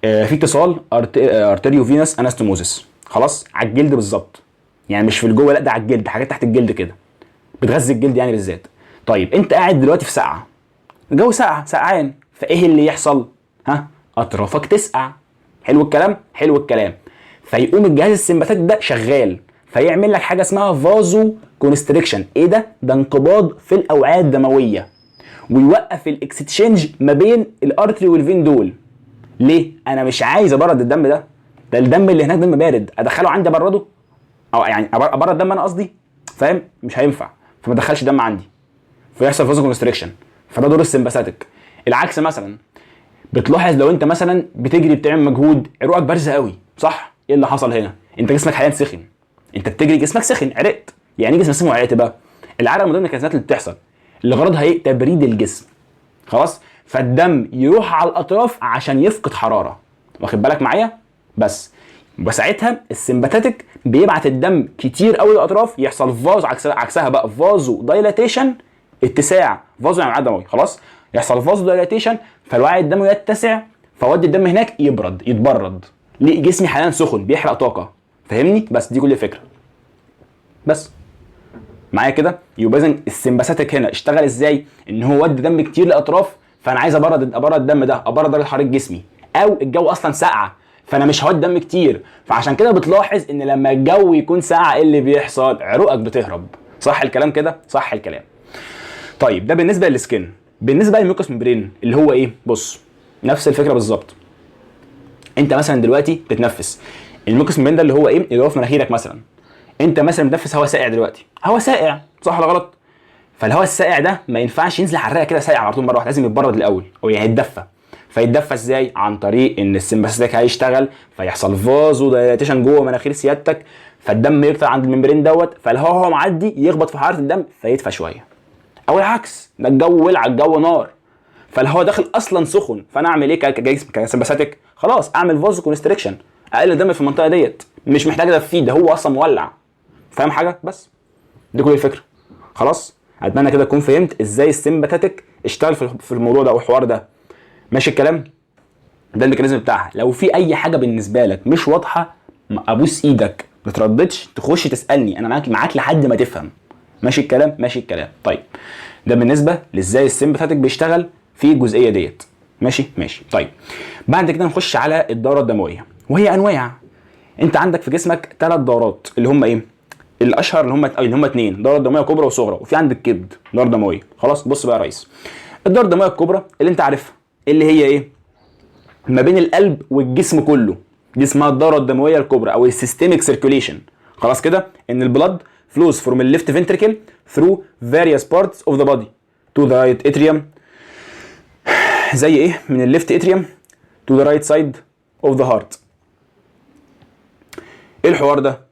في اتصال arteriovenous anastomosis، خلاص؟ على الجلد بالظبط، يعني مش في الجوه، لا ده على الجلد، حاجات تحت الجلد كده بتغذي الجلد يعني بالذات. طيب انت قاعد دلوقتي في سقعه، الجو ساقع سقعان، فايه اللي يحصل؟ ها، اطرافك تسقع. حلو الكلام؟ حلو الكلام. فيقوم الجهاز ال sympathetic ده شغال، فيعمل لك حاجة اسمها vasoconstriction. ايه ده؟ ده انقباض في الاوعية الدمويه، ويوقف ال exchange ما بين ال artery وال vein دول. ليه؟ انا مش عايز ابرد الدم ده، ده الدم اللي هناك دم بارد، ادخله عندي ابرده، او يعني ابرد دم انا قصدي، فاهم؟ مش هينفع، فما ادخلش دم عندي، فيحصل vasoconstriction. فده دور ال sympathetic. العكس مثلا بتلاحظ لو انت مثلا بتجري بتعمل مجهود، عروقك بارزة قوي، صح؟ ايه اللي حصل هنا؟ انت جسمك حاليا سخن، انت بتجري جسمك سخن، عرقت. يعني ايه جسمك سخن وعرقت بقى؟ العرق من ضمن الميكانيزمات اللي بتحصل اللي غرضها ايه؟ تبريد الجسم. خلاص؟ فالدم يروح على الاطراف عشان يفقد حراره، واخد بالك معايا؟ بس وساعتها ال sympathetic بيبعت الدم كتير قوي للاطراف، يحصل vaso عكسها بقى vasodilatation، اتساع، vaso يعني وعاء دموي، خلاص؟ يحصل vasodilatation، فالوعاء الدموي يتسع، فودي الدم هناك يبرد، يتبرد. ليه؟ جسمي حاليا سخن بيحرق طاقه، فاهمني؟ بس دي كل الفكرة. بس معايا كده؟ يبقى اذا ال sympathetic هنا اشتغل ازاي؟ ان هو ودي دم كتير للاطراف، فانا عايز ابرد الدم ده، ابرد درجه حرارة جسمي، او الجو اصلا ساقعه فانا مش هودي دم كتير. فعشان كده بتلاحظ ان لما الجو يكون ساقع ايه اللي بيحصل؟ عروقك بتهرب. صح الكلام كده؟ صح الكلام. طيب ده بالنسبة لل skin. بالنسبة لل mucous membrane اللي هو ايه؟ بص نفس الفكرة بالظبط. انت مثلا دلوقتي بتتنفس، ال mucous membrane ده اللي هو ايه؟ اللي هو في مناخيرك مثلا. انت مثلا بتنفس هواء ساقع دلوقتي، هواء ساقع، صح ولا غلط؟ فالهواء الساقع ده ما ينفعش ينزل على الرئة كده ساقع على طول مرة واحده، لازم يتبرد الاول او يعني يتدفى. فيتدفى ازاي؟ عن طريق ان ال sympathetic هيشتغل، فيحصل vasodilatation جوه مناخير سيادتك، فالدم يكتر عند ال membrane دوت، فالهواء وهو معدي يخبط في حرارة الدم فيدفى شويه. او العكس، ده الجو ولع، الجو نار، فالهواء داخل اصلا سخن، فانا اعمل ايه كجسم ك sympathetic؟ خلاص اعمل vasoconstriction، اقلل الدم في المنطقة ديت، مش محتاج ادفيه، ده هو اصلا مولع. فاهم حاجه؟ بس دي كل الفكره. خلاص، اتمنى كده تكون فهمت ازاي ال sympathetic اشتغل في الموضوع ده او الحوار ده. ماشي الكلام؟ ده ال mechanism بتاعها. لو في اي حاجة بالنسبة لك مش واضحه، ابوس ايدك ما ترددش تخش تسالني، انا معاك معاك لحد ما تفهم. ماشي الكلام؟ ماشي الكلام. طيب، ده بالنسبة لازاي ال sympathetic بيشتغل في الجزئية ديت. ماشي ماشي. طيب، بعد كده نخش على الدورة الدمويه، وهي انواع. انت عندك في جسمك ثلاث دورات، اللي هم ايه؟ الاشهر اللي هم اثنين، دوره دموية كبرى وصغرى، وفي عندك كبد دوره دمويه. خلاص، بص بقى يا ريس، الدورة الدموية الكبرى اللي انت عارفها، اللي هي ايه؟ ما بين القلب والجسم كله، دي اسمها الدورة الدموية الكبرى او ال systemic circulation. خلاص كده، ان ال blood flows from ال left ventricle through various parts of the body to the right atrium. زي ايه؟ من ال left atrium to the right side of the heart. ايه الحوار ده؟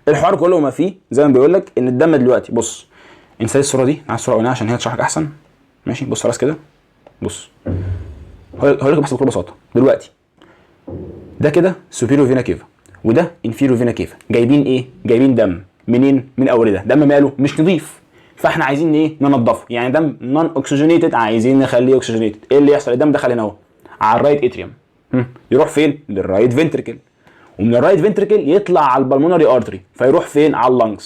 الحوار كله ما فيه زي ما بيقول لك ان الدم دلوقتي، بص، انسى الصورة دي، عايز الصورة الاولانية عشان هي تشرح لك احسن. ماشي، بص خلاص كده، بص، هقول لك بس بكل بساطه. دلوقتي ده كده superior vena cava وده inferior vena cava، جايبين ايه؟ جايبين دم منين؟ من اورده. دم ماله؟ مش نظيف، فاحنا عايزين ايه؟ ننضفه، يعني دم non oxygenated عايزين نخليه oxygenated. ايه اللي يحصل؟ الدم دخل هنا اهو على ال right atrium، يروح فين؟ لل right ventricle، ومن ال right ventricle يطلع على ال pulmonary artery، فيروح فين؟ على ال lungs.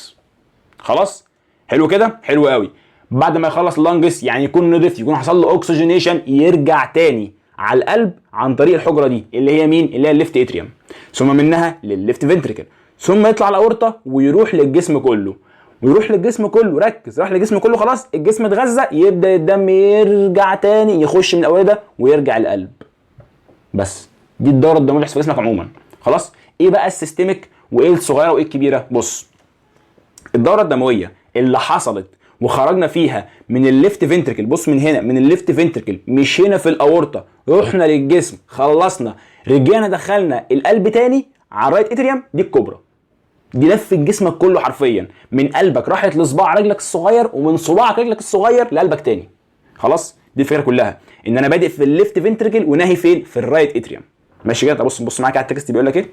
خلاص، حلو كده؟ حلو قوي. بعد ما يخلص ال lungs، يعني يكون نضف، يكون حصل له oxygenation، يرجع تاني على القلب عن طريق الحجرة دي، اللي هي مين؟ اللي هي ال left atrium، ثم منها للل left ventricle، ثم يطلع الاورطه ويروح للجسم كله، ويروح للجسم كله. ركز، راح للجسم كله، خلاص الجسم اتغذى، يبدا الدم يرجع تاني يخش من الاورده ويرجع القلب. بس دي الدورة الدموية اللي بتحصل في جسمك عموما. خلاص، ايه بقى ال systemic وايه الصغيرة وايه الكبيره؟ بص، الدورة الدموية اللي حصلت وخرجنا فيها من ال left ventricle، بص، من هنا من ال left ventricle مشينا في الاورطه، رحنا للجسم، خلصنا، رجعنا دخلنا القلب تاني على ال right atrium، دي الكبرى. دي لفت جسمك كله حرفيا، من قلبك راحت لصباع رجلك الصغير، ومن صباعك رجلك الصغير لقلبك تاني. خلاص، دي الفكرة كلها، ان انا بادئ في ال left ventricle وناهي فين؟ في ال right atrium. ماشي كده؟ طب بص بص معاك على ال text بيقول لك ايه.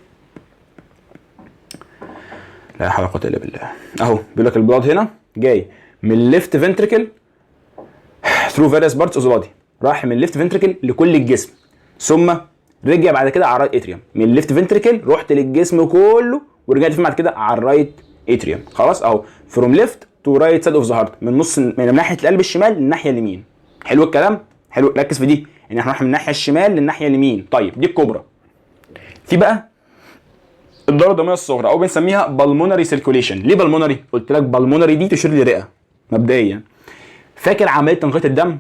لا حول ولا قوة الا بالله. اهو بيقول لك ال blood هنا جاي من ال left ventricle through various parts of the body، راح من ال left ventricle لكل الجسم، ثم رجع بعد كده على ال right atrium. من ال left ventricle رحت للجسم كله ورجعت فين بعد كده؟ على ال right atrium. خلاص، اهو from left to right side of the heart، من نص من ناحية القلب الشمال للناحيه اليمين. حلو الكلام؟ حلو. ركز في دي، ان احنا نروح من الناحية الشمال للناحيه اليمين. طيب، دي الكبرى. في بقى الدورة الدموية الصغرى او بنسميها pulmonary circulation. ليه pulmonary؟ قلت لك pulmonary دي تشير للرئه مبدئيا. فاكر عملية تنقية الدم؟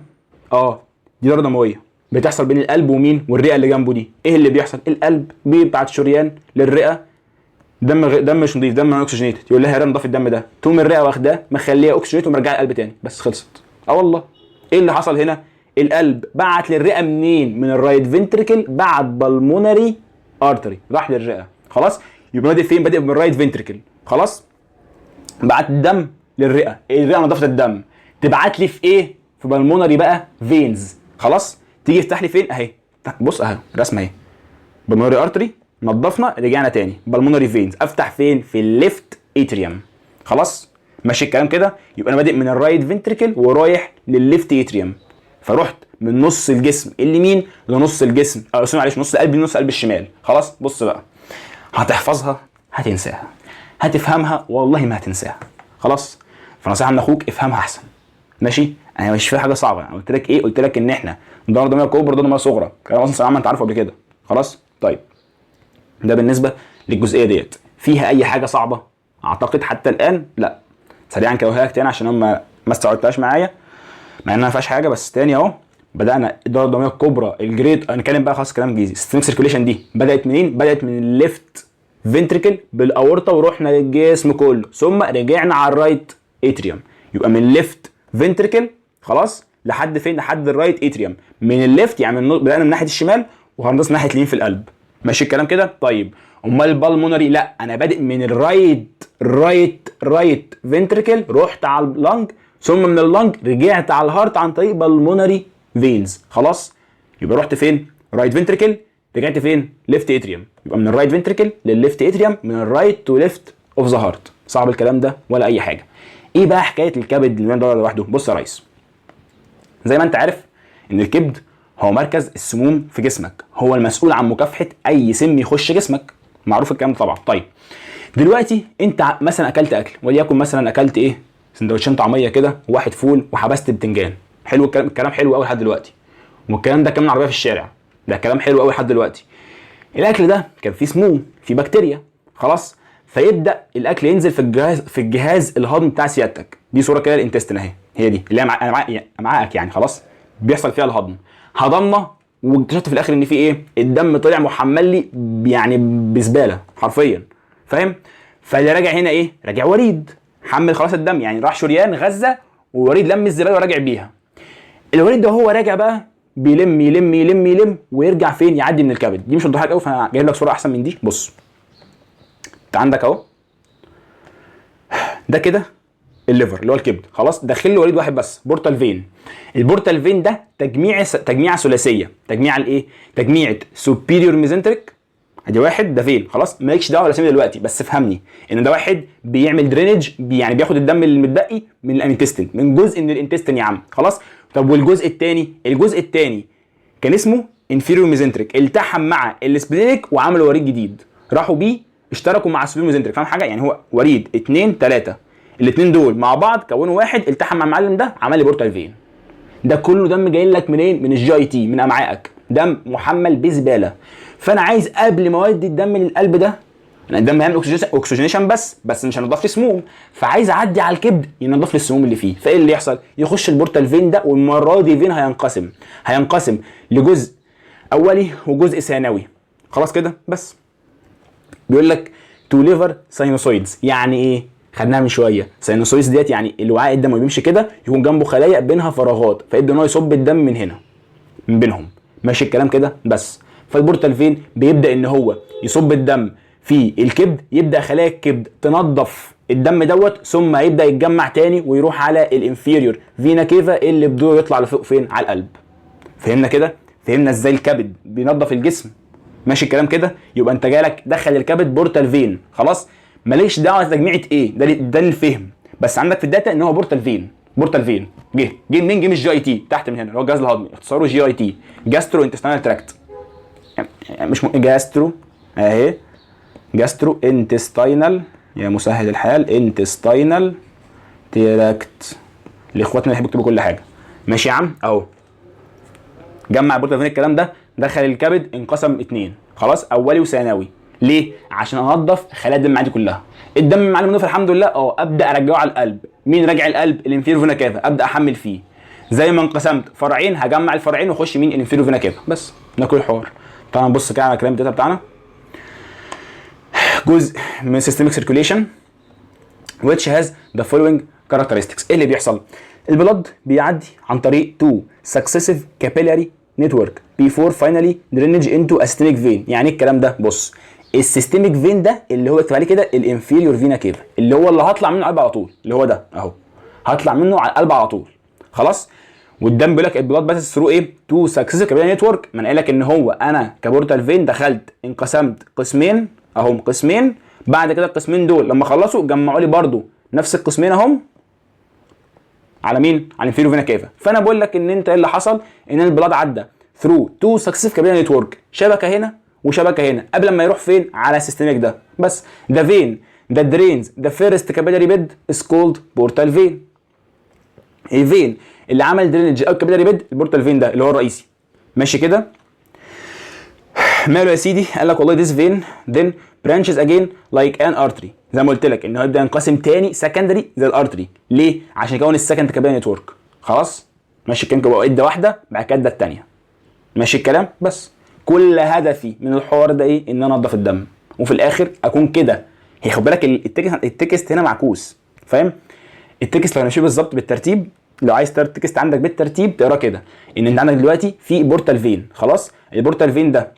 اه، دي دوره دموية بتحصل بين القلب ومين؟ والرئه اللي جنبه دي. ايه اللي بيحصل؟ القلب بيبعت شريان للرئه دم مش نظيف، دم oxygenated، يقول لها يا رئه نضفي الدم ده، تقوم الرئة واخداه مخليه oxygenated ومرجعه القلب تاني. بس خلصت. اه والله. ايه اللي حصل هنا؟ القلب بعت للرئه منين؟ من ال right ventricle، بعت pulmonary artery راح للرئه. خلاص، يبقى بادئ فين؟ بادئ من ال right ventricle. خلاص، بعت الدم للرئه، الرئة نضفت الدم، تبعت لي في ايه؟ في pulmonary بقى veins. خلاص، تيجي تفتح لي فين؟ اهي، بص اهي الرسمة اهي، pulmonary artery نضفنا، رجعنا تاني pulmonary veins، افتح فين؟ في ال left atrium. خلاص، ماشي الكلام كده؟ يبقى انا بادئ من ال right ventricle ورايح للل left atrium، فرحت من نص الجسم اليمين لنص الجسم، اه sorry معلش، نص القلب لنص قلب الشمال. خلاص، بص بقى، هتحفظها هتنساها، هتفهمها والله ما هتنساها. خلاص، فنصيحه من اخوك افهمها احسن. ماشي؟ انا مش فيها حاجة صعبه. انا قلت لك ايه؟ قلت لك ان احنا دوره دموية كبرى، دوره دموية صغرى، كلام اصلا ما انت عارفه قبل كده. خلاص، طيب، ده بالنسبة للجزئيه ديت. فيها اي حاجة صعبه؟ اعتقد حتى الان لا. سريعا كده لك تاني عشان هم ما استوعبتهاش معايا، مع انها ما فيهاش حاجه، بس تاني اهو. بدانا الدورة الدموية الكبرى ال great، هنتكلم بقى خلاص كلام انجليزي. systemic circulation دي بدات منين؟ بدات من ال left ventricle بالاورطه ورحنا للجسم كله، ثم رجعنا على ال right atrium. يبقى من ال left ventricle، خلاص. لحد فين؟ لحد ال right atrium. من ال left يعني بدانا من ناحية الشمال وهنخلص ناحية اليمين في القلب. ماشي الكلام كده؟ طيب امال ال pulmonary؟ لا، انا بادئ من ال right right right ventricle، رحت على ال lung، ثم من ال lung رجعت على ال heart عن طريق pulmonary veins. خلاص، يبقى رحت فين؟ right ventricle، رجعت فين؟ left atrium. يبقى من ال right ventricle لل left atrium، من ال right to left of the heart. صعب الكلام ده ولا اي حاجه؟ ايه بقى حكاية الكبد اللي ده لوحده؟ بص يا ريس، زي ما انت عارف ان الكبد هو مركز السموم في جسمك، هو المسؤول عن مكافحة اي سم يخش جسمك، معروف الكلام ده طبعا. طيب دلوقتي انت مثلا اكلت اكل، وليكن مثلا اكلت ايه؟ سندوتشين طعميه كده وواحد فول وحبست بتنجان. حلو الكلام؟ الكلام حلو قوي لحد دلوقتي. والكلام ده كمان عربية في الشارع، ده كلام حلو قوي لحد دلوقتي. الاكل ده كان فيه سموم، فيه بكتيريا، خلاص؟ فيبدا الاكل ينزل في الجهاز الهضمي بتاع سيادتك. دي صوره كده ال intestine اهي، هي دي اللي هي امعائك يعني، خلاص؟ بيحصل فيها الهضم. هضمنا واكتشفت في الاخر ان في ايه؟ الدم طلع محمل لي يعني بزباله حرفيا، فاهم؟ فاللي راجع هنا ايه؟ راجع وريد حمل خلاص الدم، يعني راح شريان غزة ووريد لم الزبالة وراجع بيها. الوريد ده هو راجع بقى بيلم يلم يلم يلم ويرجع فين؟ يعدي من الكبد. دي مش موضحة قوي، فانا جايب لك صوره احسن من دي. بص، انت عندك اهو ده كده ال liver اللي هو الكبد، خلاص؟ داخل له وريد واحد بس، portal vein. ال portal vein ده تجميع ثلاثيه، تجميع الايه؟ تجميعه superior mesenteric، ادي واحد، ده vein، خلاص؟ مالكش دعوه بالاسامي دلوقتي، بس افهمني ان ده واحد بيعمل drainage، يعني بياخد الدم اللي متبقي من ال intestine، من جزء من ال intestine يا عم، خلاص؟ طب والجزء الثاني؟ الجزء الثاني كان اسمه inferior mesenteric، التحم مع ال splenic وعملوا وريد جديد، راحوا بيه اشتركوا مع ال superior mesenteric. فاهم حاجه؟ يعني هو وريد 2 3، الاثنين دول مع بعض كونوا واحد، التحم مع المعلم ده عمل لي portal vein. ده كله دم جاي لك منين؟ من ال GIT، من امعائك، دم محمل بزباله. فانا عايز قبل ما اودي الدم للقلب ده، انا الدم هيعمل oxygenation بس مش هينضف لي سموم، فعايز اعدي على الكبد ينضف لي السموم اللي فيه. فايه اللي يحصل؟ يخش ال portal vein ده، والمرة دي vein هينقسم لجزء اولي وجزء ثانوي، خلاص كده؟ بس بيقول لك two liver sinusoids. يعني ايه؟ خدناها من شويه، sinusoids ديت يعني الوعاء الدموي بيمشي كده، يكون جنبه خلايا بينها فراغات، فيبدا ان هو يصب الدم من هنا من بينهم. ماشي الكلام كده؟ بس فال portal vein بيبدا ان هو يصب الدم في الكبد، يبدا خلايا الكبد تنظف الدم دوت، ثم يبدا يتجمع تاني ويروح على ال inferior vena cava اللي بدوره يطلع لفوق فين؟ على القلب. فهمنا كده؟ فهمنا ازاي الكبد بينظف الجسم؟ ماشي الكلام كده؟ يبقى انت جالك دخل الكبد portal vein، خلاص؟ ماليش دعوه تجميعه ايه، ده الفهم بس. عندك في ال data ان هو portal vein. portal vein جه منين؟ جه من ال GIT تحت من هنا، اللي هو الجهاز الهضمي، اختصاره GIT، gastrointestinal tract، يعني مش gastro اهي، gastrointestinal، يا مسهل الحال، intestinal tract لاخواتنا اللي يحبوا يكتبوا كل حاجه. ماشي يا عم؟ اهو جمع ال portal vein، الكلام ده دخل الكبد، انقسم اتنين، خلاص؟ اولي وثانوي. ليه؟ عشان انضف خلايا الدم عندي كلها. الدم معلم نضيف الحمد لله، ابدا ارجعه على القلب. مين راجع القلب؟ ال inferior vena cava. ابدا احمل فيه، زي ما انقسمت فرعين هجمع الفرعين واخش مين؟ ال inferior vena cava. بس ده كل الحوار. طبعا بص كده على كلام ال data بتاعنا، جزء من systemic circulation which has the following characteristics. ايه اللي بيحصل؟ ال blood بيعدي عن طريق two successive capillary network before finally drainage into a systemic vein. يعني ايه الكلام ده؟ بص، ال systemic vein ده اللي هو اكتب عليه كده ال inferior vena cava، اللي هو اللي هطلع منه على القلب على طول، اللي هو ده اهو، هطلع منه على القلب على طول، خلاص؟ والدم بيقول لك ال blood passes through ايه؟ two successive capillary network. ما انا قايل لك ان هو انا ك portal vein دخلت انقسمت قسمين اهم، قسمين، بعد كده القسمين دول لما خلصوا جمعوا لي برضو نفس القسمين اهم على مين؟ على ال inferior vena cava. فانا بقول لك ان انت ايه اللي حصل؟ ان ال blood عدى through two successive capillary network، شبكة هنا وشبكة هنا، قبل ما يروح فين؟ على ال systemic ده. بس the vein that drains the first capillary bed is called portal vein. ال vein اللي عمل drainage او capillary bed، ال portal vein ده اللي هو الرئيسي. ماشي كده؟ ماله يا سيدي؟ قال لك والله this vein then branches again like an artery. زي ما قلت لك ان هو يبدا ينقسم تاني secondary زي ال artery. ليه؟ عشان يكون ال second capillary network، خلاص؟ ماشي الكلام كده؟ ادى واحده، بعد كده ادى الثانيه. ماشي الكلام؟ بس كل هدفي من الحوار ده ايه؟ ان انا انضف الدم وفي الاخر اكون كده. هي خد بالك ال text هنا معكوس، فاهم؟ ال text لو ماشي بالظبط بالترتيب لو عايز تقرا ال text عندك بالترتيب تقرا كده، ان انت عندك دلوقتي في portal vein. خلاص، ال portal vein ده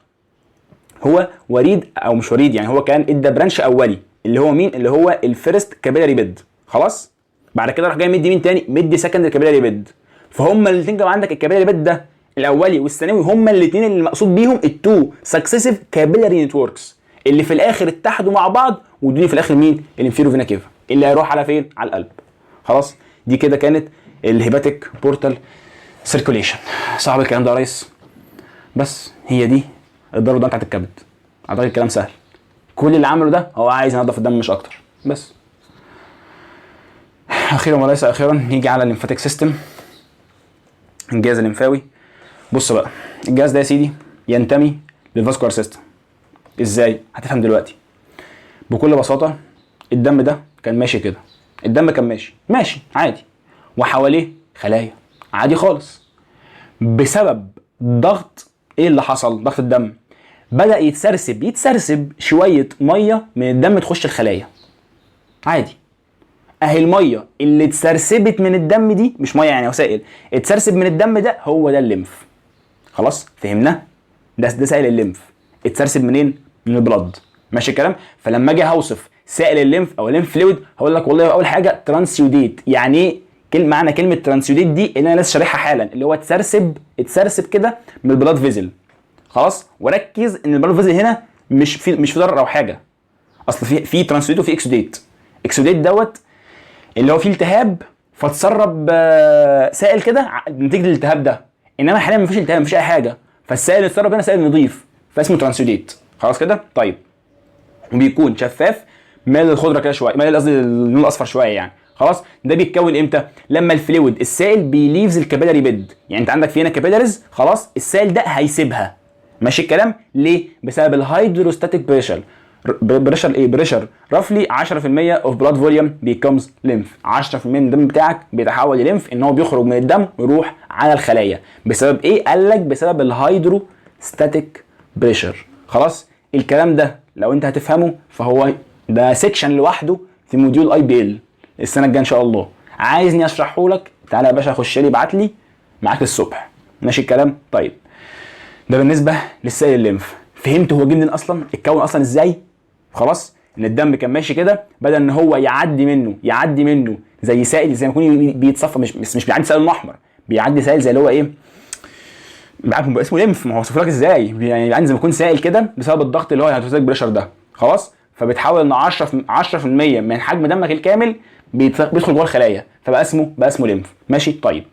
هو وريد او مش وريد، يعني هو كان ادى branch اولي اللي هو مين؟ اللي هو ال first capillary bed. خلاص، بعد كده راح جاي مدي مين تاني؟ مدي secondary capillary bed. فهم الاثنين كانوا عندك ال capillary bed ده الاولي والثانوي، هما الاثنين اللي مقصود بيهم ال two successive capillary networks اللي في الاخر اتحدوا مع بعض وادوني في الاخر مين؟ ال inferior vena cava اللي هيروح على فين؟ على القلب. خلاص، دي كده كانت ال hepatic portal circulation. صعب الكلام ده يا ريس؟ بس هي دي الضربة بتاعت الكبد. اعتقد الكلام سهل. كل اللي عمله ده هو عايز ينظف الدم مش اكتر. بس اخيرا وليس اخيرا نيجي على ال lymphatic system، الجهاز الليمفاوي. بص بقى، الجهاز ده يا سيدي ينتمي لل vascular system. ازاي؟ هتفهم دلوقتي. بكل بساطة الدم ده كان ماشي كده، الدم كان ماشي ماشي عادي، وحواليه خلايا عادي خالص. بسبب ضغط، ايه اللي حصل؟ ضغط الدم بدا يتسرسب شوية مية من الدم تخش الخلايا عادي. اهي المية اللي اتسرسبت من الدم دي، مش مية يعني، وسائل اتسرسب من الدم ده، هو ده ال lymph. خلاص فهمنا؟ ده سائل ال lymph اتسرسب منين؟ من ال blood. ماشي الكلام؟ فلما اجي هوصف سائل ال lymph او ال lymph fluid هقول لك والله اول حاجة transudate. يعني ايه كلمة معنى كلمة transudate دي؟ اللي انا لسه شارحها حالا، اللي هو اتسرسب كده من ال blood vessel. خلاص، وركز ان ال blood vessel هنا مش في ضرر او حاجه، اصل في transudate وفي exudate. exudate دوت اللي هو فيه التهاب فتسرب سائل كده نتيجة الالتهاب ده، انما حاليا مفيش التهاب، مفيش اي حاجه، فالسائل اللي اتسرب هنا سائل نظيف فاسمه transudate. خلاص كده؟ طيب، وبيكون شفاف مايل للخضره كده شويه، مايل قصدي للون الاصفر شوية يعني. خلاص، ده بيتكون امتى؟ لما ال fluid السائل بي leaves ال capillary bed. يعني انت عندك في هنا capillaries، خلاص، السائل ده هيسيبها. ماشي الكلام؟ ليه؟ بسبب ال hydrostatic pressure. pressure ايه؟ pressure roughly 10% of blood volume becomes lymph. 10% من الدم بتاعك بيتحول ل lymph، ان هو بيخرج من الدم ويروح على الخلايا. بسبب ايه؟ قال لك بسبب ال hydrostatic pressure. خلاص، الكلام ده لو انت هتفهمه فهو ده section لوحده في module IBL السنة الجاية ان شاء الله. عايزني اشرحه لك؟ تعالى يا باشا، خش لي، ابعت لي، معاك الصبح. ماشي الكلام؟ طيب، ده بالنسبة للسائل ال lymph. فهمت هو جه منين اصلا؟ اتكون اصلا ازاي؟ خلاص، ان الدم كان ماشي كده، بدا ان هو يعدي منه زي سائل، زي ما يكون بيتصفى، مش بس مش بيعدي سائل احمر، بيعدي سائل زي اللي هو ايه، عارف اسمه lymph، ما هو وصف لك ازاي، يعني بيعدي زي ما يكون سائل كده بسبب الضغط اللي هو ال hydrostatic pressure ده. خلاص، فبتحول ان 10% من حجم دمك الكامل بيدخل جوه الخلايا، فبقى اسمه بقى اسمه lymph. ماشي؟ طيب،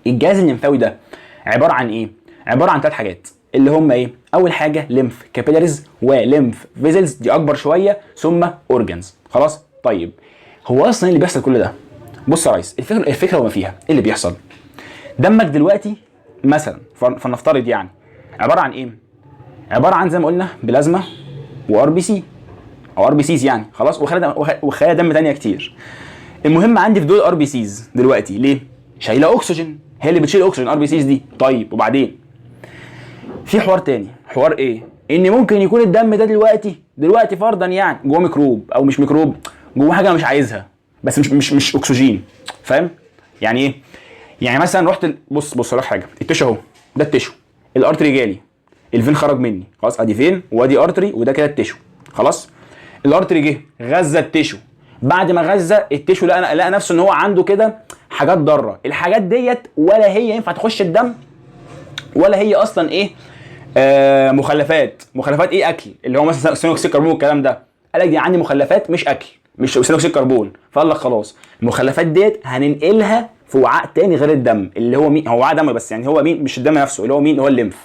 الجهاز الليمفاوي ده عبارة عن ايه؟ عبارة عن ثلاث حاجات، اللي هم ايه؟ اول حاجة lymph capillaries و lymph vessels، دي اكبر شويه، ثم organs. خلاص؟ طيب، هو اصلا ايه اللي بيحصل كل ده؟ بص يا ريس، الفكره وما فيها، ايه اللي بيحصل؟ دمك دلوقتي مثلا فلنفترض يعني عبارة عن ايه؟ عبارة عن زي ما قلنا بلازما و RBC او RBCs يعني، خلاص، وخلايا دم تانية كتير. المهم عندي في دول RBCs دلوقتي ليه؟ شايله اكسجين، هي اللي بتشيل اكسجين RBCs دي. طيب، وبعدين في حوار تاني. حوار ايه؟ ان ممكن يكون الدم ده دلوقتي فرضا يعني جوه ميكروب، او مش ميكروب، جوه حاجة انا مش عايزها، بس مش اكسجين. فاهم يعني ايه؟ يعني مثلا رحت بص بص، اقول لك حاجه، ال tissue اهو، ده ال tissue، ال artery جالي، ال vein خرج مني. خلاص، ادي vein وادي artery وده كده ال tissue. خلاص، ال artery جه غذى ال tissue، بعد ما غذى ال tissue لقى نفسه ان هو عنده كده حاجات ضاره. الحاجات ديت ولا هي ينفع تخش الدم ولا هي اصلا ايه، مخلفات. مخلفات ايه؟ اكل، اللي هو مثلا ثاني اكسيد كربون والكلام ده. قال لك دي عندي مخلفات مش اكل، مش ثاني اكسيد كربون. فقال لك خلاص، المخلفات ديت هننقلها في وعاء تاني غير الدم، اللي هو مين؟ هو وعاء دم بس يعني هو مين؟ مش الدم نفسه، اللي هو مين؟ اللي هو ال lymph.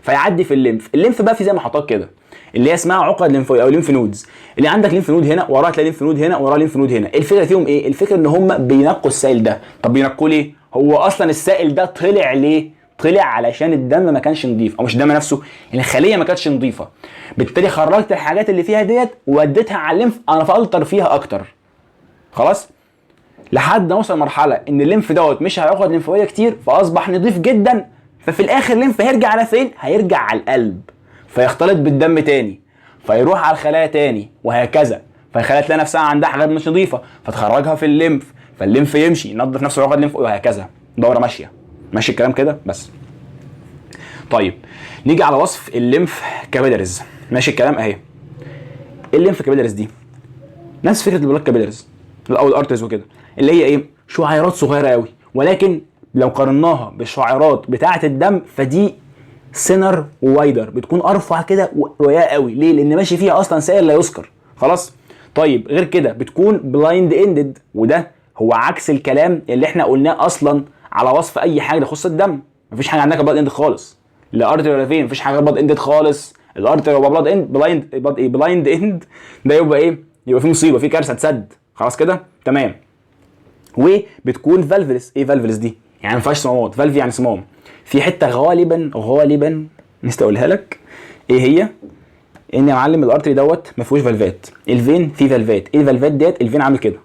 فيعدي في ال lymph. ال lymph بقى في زي محطات كده اللي هي اسمها عقد ليمفاويه او lymph nodes، اللي عندك lymph node هنا، وراها تلاقي lymph node هنا، وراها lymph node هنا. الفكرة فيهم ايه؟ الفكرة ان هم بينقوا السائل ده. طب بينقوا ليه؟ هو اصلا السائل ده طلع ليه؟ طلع علشان الدم ما كانش نظيف، او مش الدم نفسه، الخلية ما كانتش نظيفه، بالتالي خرجت الحاجات اللي فيها ديت ووديتها على ال lymph انا فلتر فيها اكتر. خلاص، لحد ما اوصل مرحلة ان ال lymph دوت مش هياخد ليمفاويه كتير، فاصبح نظيف جدا. ففي الاخر ال lymph هيرجع على فين؟ هيرجع على القلب، فيختلط بالدم تاني، فيروح على الخلايا تاني، وهكذا. فالخلايا تلاقي نفسها عندها حاجات مش نظيفة فتخرجها في ال lymph. فال lymph يمشي ينظف نفسه وياخد lymph وهكذا، دوره ماشية. ماشي الكلام كده بس. طيب نيجي على وصف ال lymph capillaries. ماشي الكلام اهي. ايه ال lymph capillaries دي؟ نفس فكرة ال blood capillaries او ال arteries وكده، اللي هي ايه؟ شعيرات صغيرة قوي، ولكن لو قارناها بالشعيرات بتاعه الدم فدي thinner و wider، بتكون ارفع كده ورقيقه قوي. ليه؟ لان ماشي فيها اصلا سائل لا يذكر. خلاص. طيب غير كده بتكون blind ended، وده هو عكس الكلام اللي احنا قلناه اصلا على وصف اي حاجة تخص الدم. مفيش حاجة عندك blind end خالص، لا artery ولا vein، مفيش حاجة blind ended خالص. ال artery يبقى blood end blind blood ايه blind end، ده يبقى ايه؟ يبقى في مصيبه، في كارثة، تسد. خلاص كده تمام. وبتكون valveless. ايه valveless دي؟ يعني ما فيهاش صمامات. valve يعني صمام. في حتة غالبا غالبا نسيت اقولها لك، ايه هي؟ ان يا معلم ال artery دوت ما فيهوش valve ات، ال vein فيه valve ات. ايه ال valve ات ديت؟ ال vein عامل كده،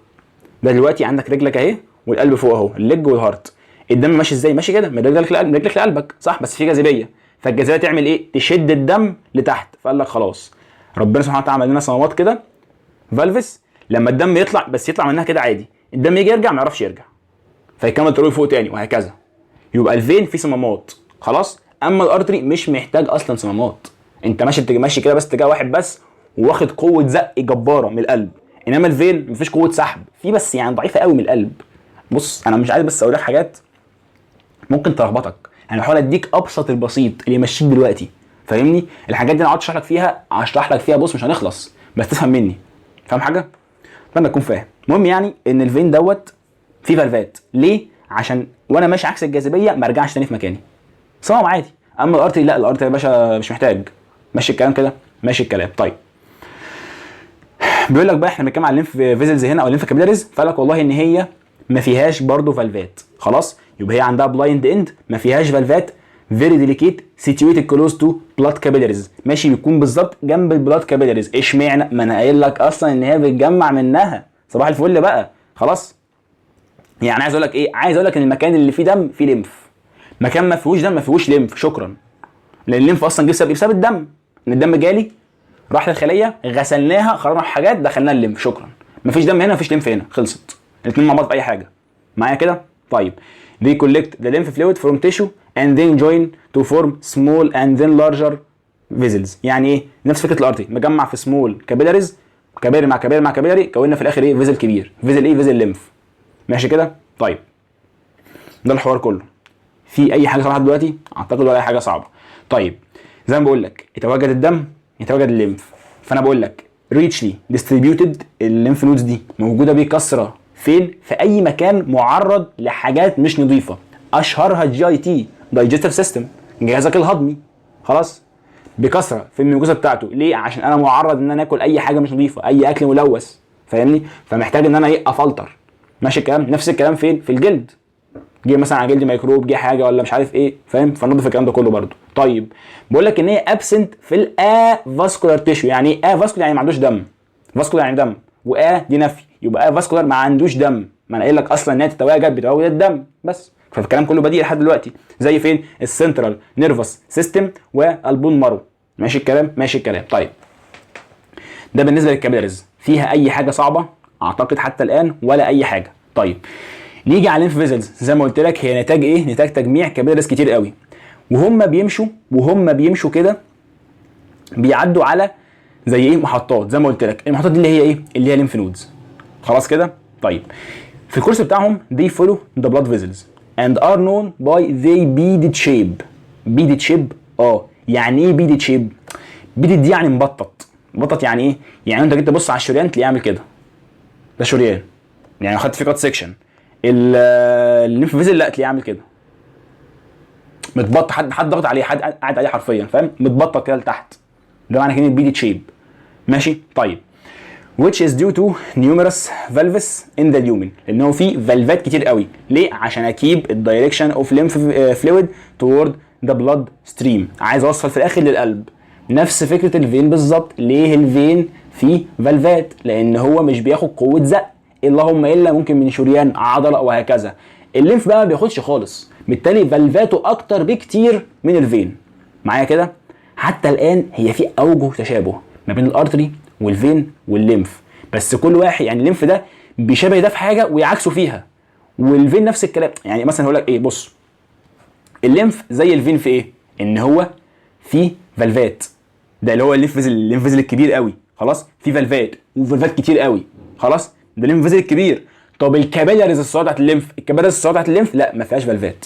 ده دلوقتي عندك رجلك اهي والقلب فوق اهو، ال leg وال heart. الدم ماشي ازاي؟ ماشي كده من رجلك لقلب، من رجلك لقلبك، صح؟ بس في جاذبيه، فالجاذبيه تعمل ايه؟ تشد الدم لتحت. فقال لك خلاص، ربنا سبحانه وتعالى عمل لنا صمامات كده valves، لما الدم يطلع بس يطلع منها كده عادي، الدم يجي يرجع ما يعرفش يرجع، فيكمل طريقه فوق تاني وهكذا. يبقى ال vein فيه صمامات خلاص. اما ال artery مش محتاج اصلا صمامات، انت ماشي ماشي كده بس اتجاه واحد بس، واخد قوة زق جبارة من القلب. انما ال vein مفيش قوة سحب في، بس يعني ضعيفة قوي من القلب. بص انا مش عايز بس اقول لك حاجات ممكن تلخبطك، انا بحاول اديك ابسط البسيط اللي يمشيك دلوقتي، فاهمني؟ الحاجات دي انا اقعد اشرح لك فيها، اشرح لك فيها، بص مش هنخلص، بس تفهم مني. فاهم حاجة؟ اتمنى تكون فاهم. المهم يعني ان ال vein دوت فيه valve ات. ليه؟ عشان وانا ماشي عكس الجاذبية ما ارجعش تاني في مكاني، صمام عادي. اما ال artery لا، ال artery يا باشا مش محتاج. ماشي الكلام كده؟ ماشي الكلام. طيب بيقول لك بقى احنا بنتكلم على ال lymph vessels هنا او ال lymph capillaries، فقال لك والله ان هي ما فيهاش برضه valve ات. خلاص، يبقى هي عندها blind end، ما فيهاش valve ات، very delicate، situated close to blood capillaries. ماشي، بيكون بالظبط جنب ال blood capillaries. اشمعنى؟ ما انا قايل لك اصلا ان هي بتجمع منها. صباح الفل بقى. خلاص، يعني عايز اقول لك ايه؟ عايز اقول لك ان المكان اللي فيه دم فيه lymph، مكان ما فيهوش دم ما فيهوش lymph. شكرا. لان ال lymph اصلا جه بسبب ايه؟ بسبب الدم، ان الدم جالي راح للخليه، غسلناها، خرجنا حاجات، دخلنا ال lymph. شكرا. مفيش دم هنا، مفيش lymph هنا، خلصت. الاثنين مع بعض في اي حاجة. معايا كده؟ طيب they collect the lymph fluid from tissue and then join to form small and then larger vessels. يعني ايه؟ نفس فكرة ال artery، مجمع في small capillaries، capillary مع capillary مع capillary، كونا في الاخر ايه؟ vessel كبير. vessel ايه؟ vessel lymph. ماشي كده؟ طيب ده الحوار كله. في اي حاجة صعبة دلوقتي؟ اعتقد ولا اي حاجة صعبة. طيب زي ما بقول لك، يتواجد الدم يتواجد ال lymph، فانا بقول لك richly distributed، ال lymph nodes دي موجودة بكثرة فين؟ في اي مكان معرض لحاجات مش نظيفه، اشهرها GIT، digestive system، جهازك الهضمي. خلاص، بكثرة في ال mucosa بتاعته. ليه؟ عشان انا معرض ان انا اكل اي حاجة مش نظيفه، اي اكل ملوث، فاهمني؟ فمحتاج ان انا ايه؟ افلتر. ماشي الكلام؟ نفس الكلام فين؟ في الجلد، جه مثلا على جلدي ميكروب، جه حاجة ولا مش عارف ايه، فاهم؟ فنضف الكلام ده كله برده. طيب بقول لك ان هي absent في ال avascular tissue. يعني ايه avascular؟ يعني ما عندوش دم. vascular يعني دم، و a دي نفي، يبقى avascular ما عندوش دم. ما انا قايل لك اصلا ان هي تتواجد بتواجد الدم بس. فالكلام كله بديهي لحد دلوقتي. زي فين؟ ال central nervous system وال bone marrow. ماشي الكلام؟ ماشي الكلام. طيب ده بالنسبة لل capillaries. فيها اي حاجة صعبة؟ اعتقد حتى الان ولا اي حاجة. طيب نيجي على ال lymph vessels. زي ما قلت لك هي نتاج ايه؟ نتاج تجميع capillaries كتير قوي، وهم بيمشوا كده بيعدوا على زي ايه؟ محطات. زي ما قلت لك المحطات دي اللي هي ايه؟ اللي هي lymph nodes. خلاص كده؟ طيب في ال course بتاعهم they follow the blood vessels and are known by they beaded shape. beaded shape، يعني ايه beaded shape؟ beaded دي يعني مبطط. مبطط يعني ايه؟ يعني انت جيت تبص على الشريان تلاقيه عامل كده، ده شريان، يعني خدت فيه cut section. ال lymph vessel لا، تلاقيه عامل كده متبطط، حد ضغط عليه، حد قاعد عليه حرفيا، فاهم؟ متبطط كده لتحت. ده معنى كلمة beaded shape. ماشي؟ طيب which is due to numerous valves in the lumen، لان هو في valve ات كتير قوي. ليه؟ عشان ا keep ال direction of lymph fluid toward the blood stream، عايز اوصل في الاخر للقلب. نفس فكرة ال vein بالظبط. ليه ال vein فيه valve ات؟ لان هو مش بياخد قوة زق اللهم الا ممكن من شريان، عضله، وهكذا. ال lymph بقى ما بياخدش خالص، بالتالي valve اته اكتر بكتير من ال vein. معايا كده؟ حتى الان هي في اوجه تشابه ما بين ال artery وال vein وال lymph، بس كل واحد يعني ال lymph ده بيشابه ده في حاجة ويعكسه فيها، وال vein نفس الكلام. يعني مثلا هقول لك ايه، بص ال lymph زي ال vein في ايه؟ ان هو فيه valve ات، ده اللي هو ال lymph vessel، ال lymph vessel الكبير قوي، خلاص في valve ات و valve ات كتير قوي، خلاص ده ال lymph vessel الكبير. طب ال capillaries الصغيرة بتاعت ال lymph، ال capillaries الصغيرة بتاعت ال lymph لا ما فيهاش valve ات،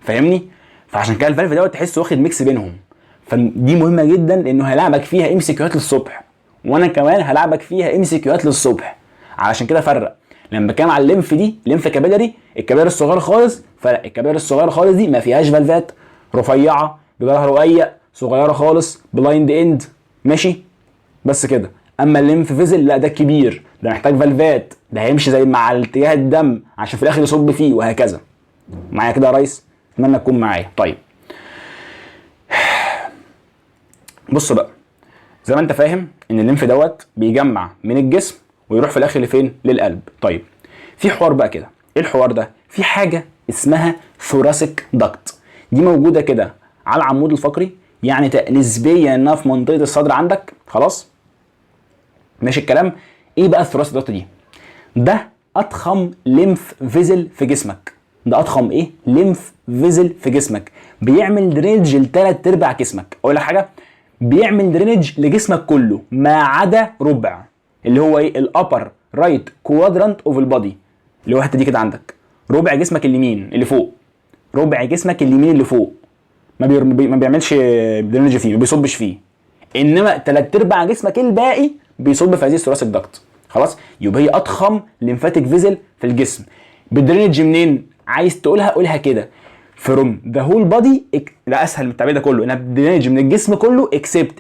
فاهمني؟ فعشان كده ال valve دوت تحسه واخد mix بينهم. فدي مهمة جدا لانه هيلعبك فيها MCQ هات للصبح، وانا كمان هلعبك فيها MCQ هات للصبح. علشان كده فرق لما بتكلم على ال lymph دي، lymph capillary، ال capillary الصغيرة خالص، فلا ال capillary الصغيرة خالص دي ما فيهاش valve ات، رفيعة، جدارها رقيق، صغيرة خالص، blind end، ماشي بس كده. اما ال lymph vessel لا ده كبير، ده محتاج valve ات، ده هيمشي زي مع اتجاه الدم عشان في الاخر يصب فيه وهكذا. معايا كده يا ريس؟ اتمنى تكون معايا. طيب بص بقى، زي ما انت فاهم ان ال lymph دوت بيجمع من الجسم ويروح في الاخر لفين؟ للقلب. طيب في حوار بقى كده، ايه الحوار ده؟ في حاجة اسمها thoracic duct، دي موجودة كده على العمود الفقري، يعني نسبيا انها في منطقة الصدر عندك، خلاص ماشي الكلام. ايه بقى ال thoracic duct دي؟ ده اضخم lymph vessel في جسمك، ده اضخم ايه؟ lymph vessel في جسمك، بيعمل drainage لثلاث ارباع جسمك. اقول لك حاجة، بيعمل drainage لجسمك كله ما عدا ربع، اللي هو ايه؟ ال upper right quadrant of ال body، اللي هو الحتة دي كده عندك، ربع جسمك اليمين اللي فوق، ربع جسمك اليمين اللي فوق ما بيعملش drainage فيه، ما بيصبش فيه، انما ثلاث ارباع جسمك الباقي بيصب في هذه ال thoracic duct. خلاص يبقى هي اضخم lymphatic vessel في الجسم. بال drainage منين؟ عايز تقولها قولها كده، from the whole body، لا اسهل من التعبير ده كله، انها بت drainage من الجسم كله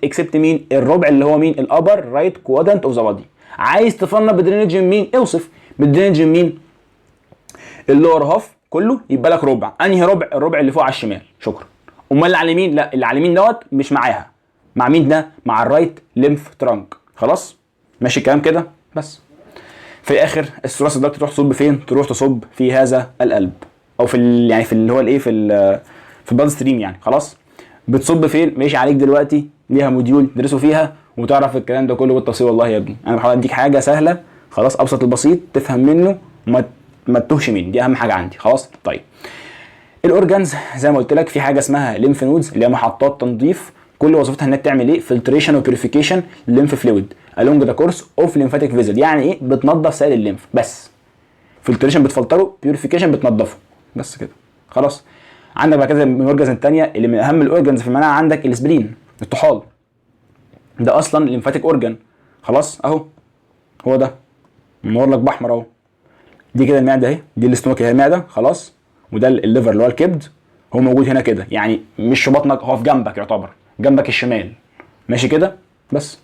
except مين؟ الربع اللي هو مين؟ ال upper right quadrant of the body. عايز تفنط ب drainage من مين؟ اوصف بت drainage من مين؟ ال lower half كله، يبقى لك ربع. انهي ربع؟ الربع اللي فوق على الشمال، شكرا. امال اللي على اليمين؟ لا اللي على اليمين دوت مش معاها، مع مين ده؟ مع ال right lymph trunk. خلاص ماشي الكلام كده. بس في الاخر ال thoracic duct تروح تصب فين؟ تروح تصب في هذا القلب، او في ال يعني في اللي هو الايه، في ال blood stream يعني. خلاص بتصب فين؟ ماشي عليك دلوقتي ليها module تدرسه فيها وتعرف الكلام ده كله بالتفصيل. والله يا ابني انا بحاول اديك حاجة سهلة، خلاص ابسط البسيط تفهم منه وما ما تتوهش مني، دي اهم حاجة عندي. خلاص طيب ال organs زي ما قلت لك في حاجة اسمها lymph nodes اللي هي محطات تنظيف، كل وظيفتها انها تعمل ايه؟ filtration و purification lymph fluid along the course of lymphatic vessel. يعني ايه؟ بتنظف سائل ال lymph بس، filtration بتفلتره، purification بتنظفه، بس كده خلاص. عندك بعد كده من ال organs الثانية اللي من اهم ال organs في المناعة، عندك ال spleen الطحال، ده اصلا lymphatic organ. خلاص اهو هو ده منور لك باحمر اهو، دي كده المعدة اهي، دي ال stomach هي المعدة خلاص، وده ال liver اللي هو الكبد، هو موجود هنا كده، يعني مش في بطنك، هو في جنبك، يعتبر جنبك الشمال، ماشي كده. بس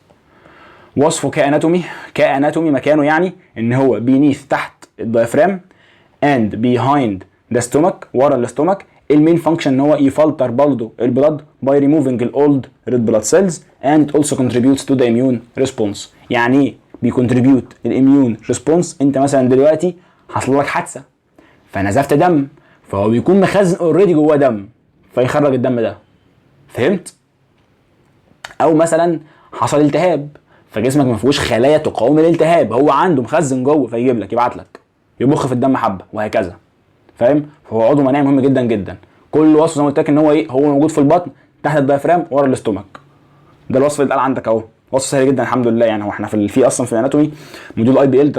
وصفه ك anatomy، ك anatomy مكانه يعني ان هو beneath تحت ال diaphragm and behind the stomach، ورا ال stomach. ال main function ان هو يفلتر برضه البلاد باي ريموفنج الاولد ريد بلاد سيلز and also contributes to the immune response. يعني ايه بي contribute ال immune response؟ انت مثلا دلوقتي حصل لك حادثه فنزفت دم، فهو بيكون مخزن already جواه دم فيخرج الدم ده، فهمت؟ او مثلا حصل التهاب فجسمك ما فيهوش خلايا تقاوم الالتهاب، هو عنده مخزن جوه فيجيب لك، يبعت لك، يبخ في الدم حبه وهكذا، فاهم؟ فهو عضو مناعي مهم جدا جدا. كل وصفه زي ما قلت لك ان هو ايه، هو موجود في البطن تحت ال diaphragm ورا ال stomach. ده الوصف اللي اتقال عندك اهو، وصف سهل جدا الحمد لله. يعني هو احنا في اصلا في ال anatomy module IBL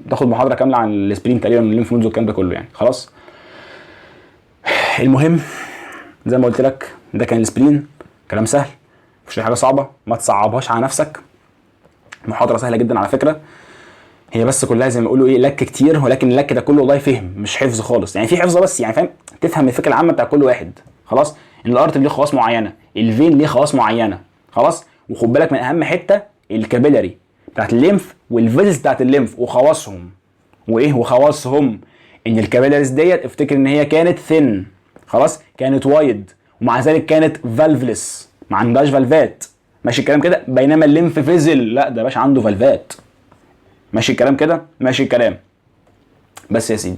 تاخد محاضرة كاملة عن ال spleen تقريبا وال lymph nodes والكلام ده كله يعني. خلاص المهم زي ما قلت لك ده كان ال spleen، كلام سهل مفيش حاجة صعبة، ما تصعبهاش على نفسك، محاضرة سهلة جدا على فكرة، هي بس كلها زي ما بيقولوا ايه لك كتير، ولكن اللك ده كله والله فهم مش حفظ خالص، يعني في حفظ بس يعني فاهم، تفهم الفكرة العامة بتاع كل واحد. خلاص ان ال artery ليه خواص معينة، ال vein ليه خواص معينة، خلاص. وخد بالك من اهم حتة ال capillary بتاعت ال lymph وال vessels بتاعت ال lymph وخواصهم، وايه وخواصهم، ان ال capillaries ديت افتكر ان هي كانت thin، خلاص كانت wide، ومع ذلك كانت valveless، ما عندهاش valve ات، ماشي الكلام كده. بينما ال lymph vessel لا ده باشا عنده valve ات، ماشي الكلام كده، ماشي الكلام. بس يا سيدي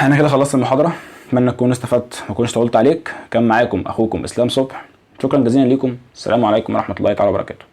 انا كده خلصت المحاضرة، اتمنى تكونوا استفدت ما اكونش طولت عليك. كان معاكم اخوكم اسلام صبح، شكرا جزيلا لكم، السلام عليكم ورحمة الله تعالى وبركاته.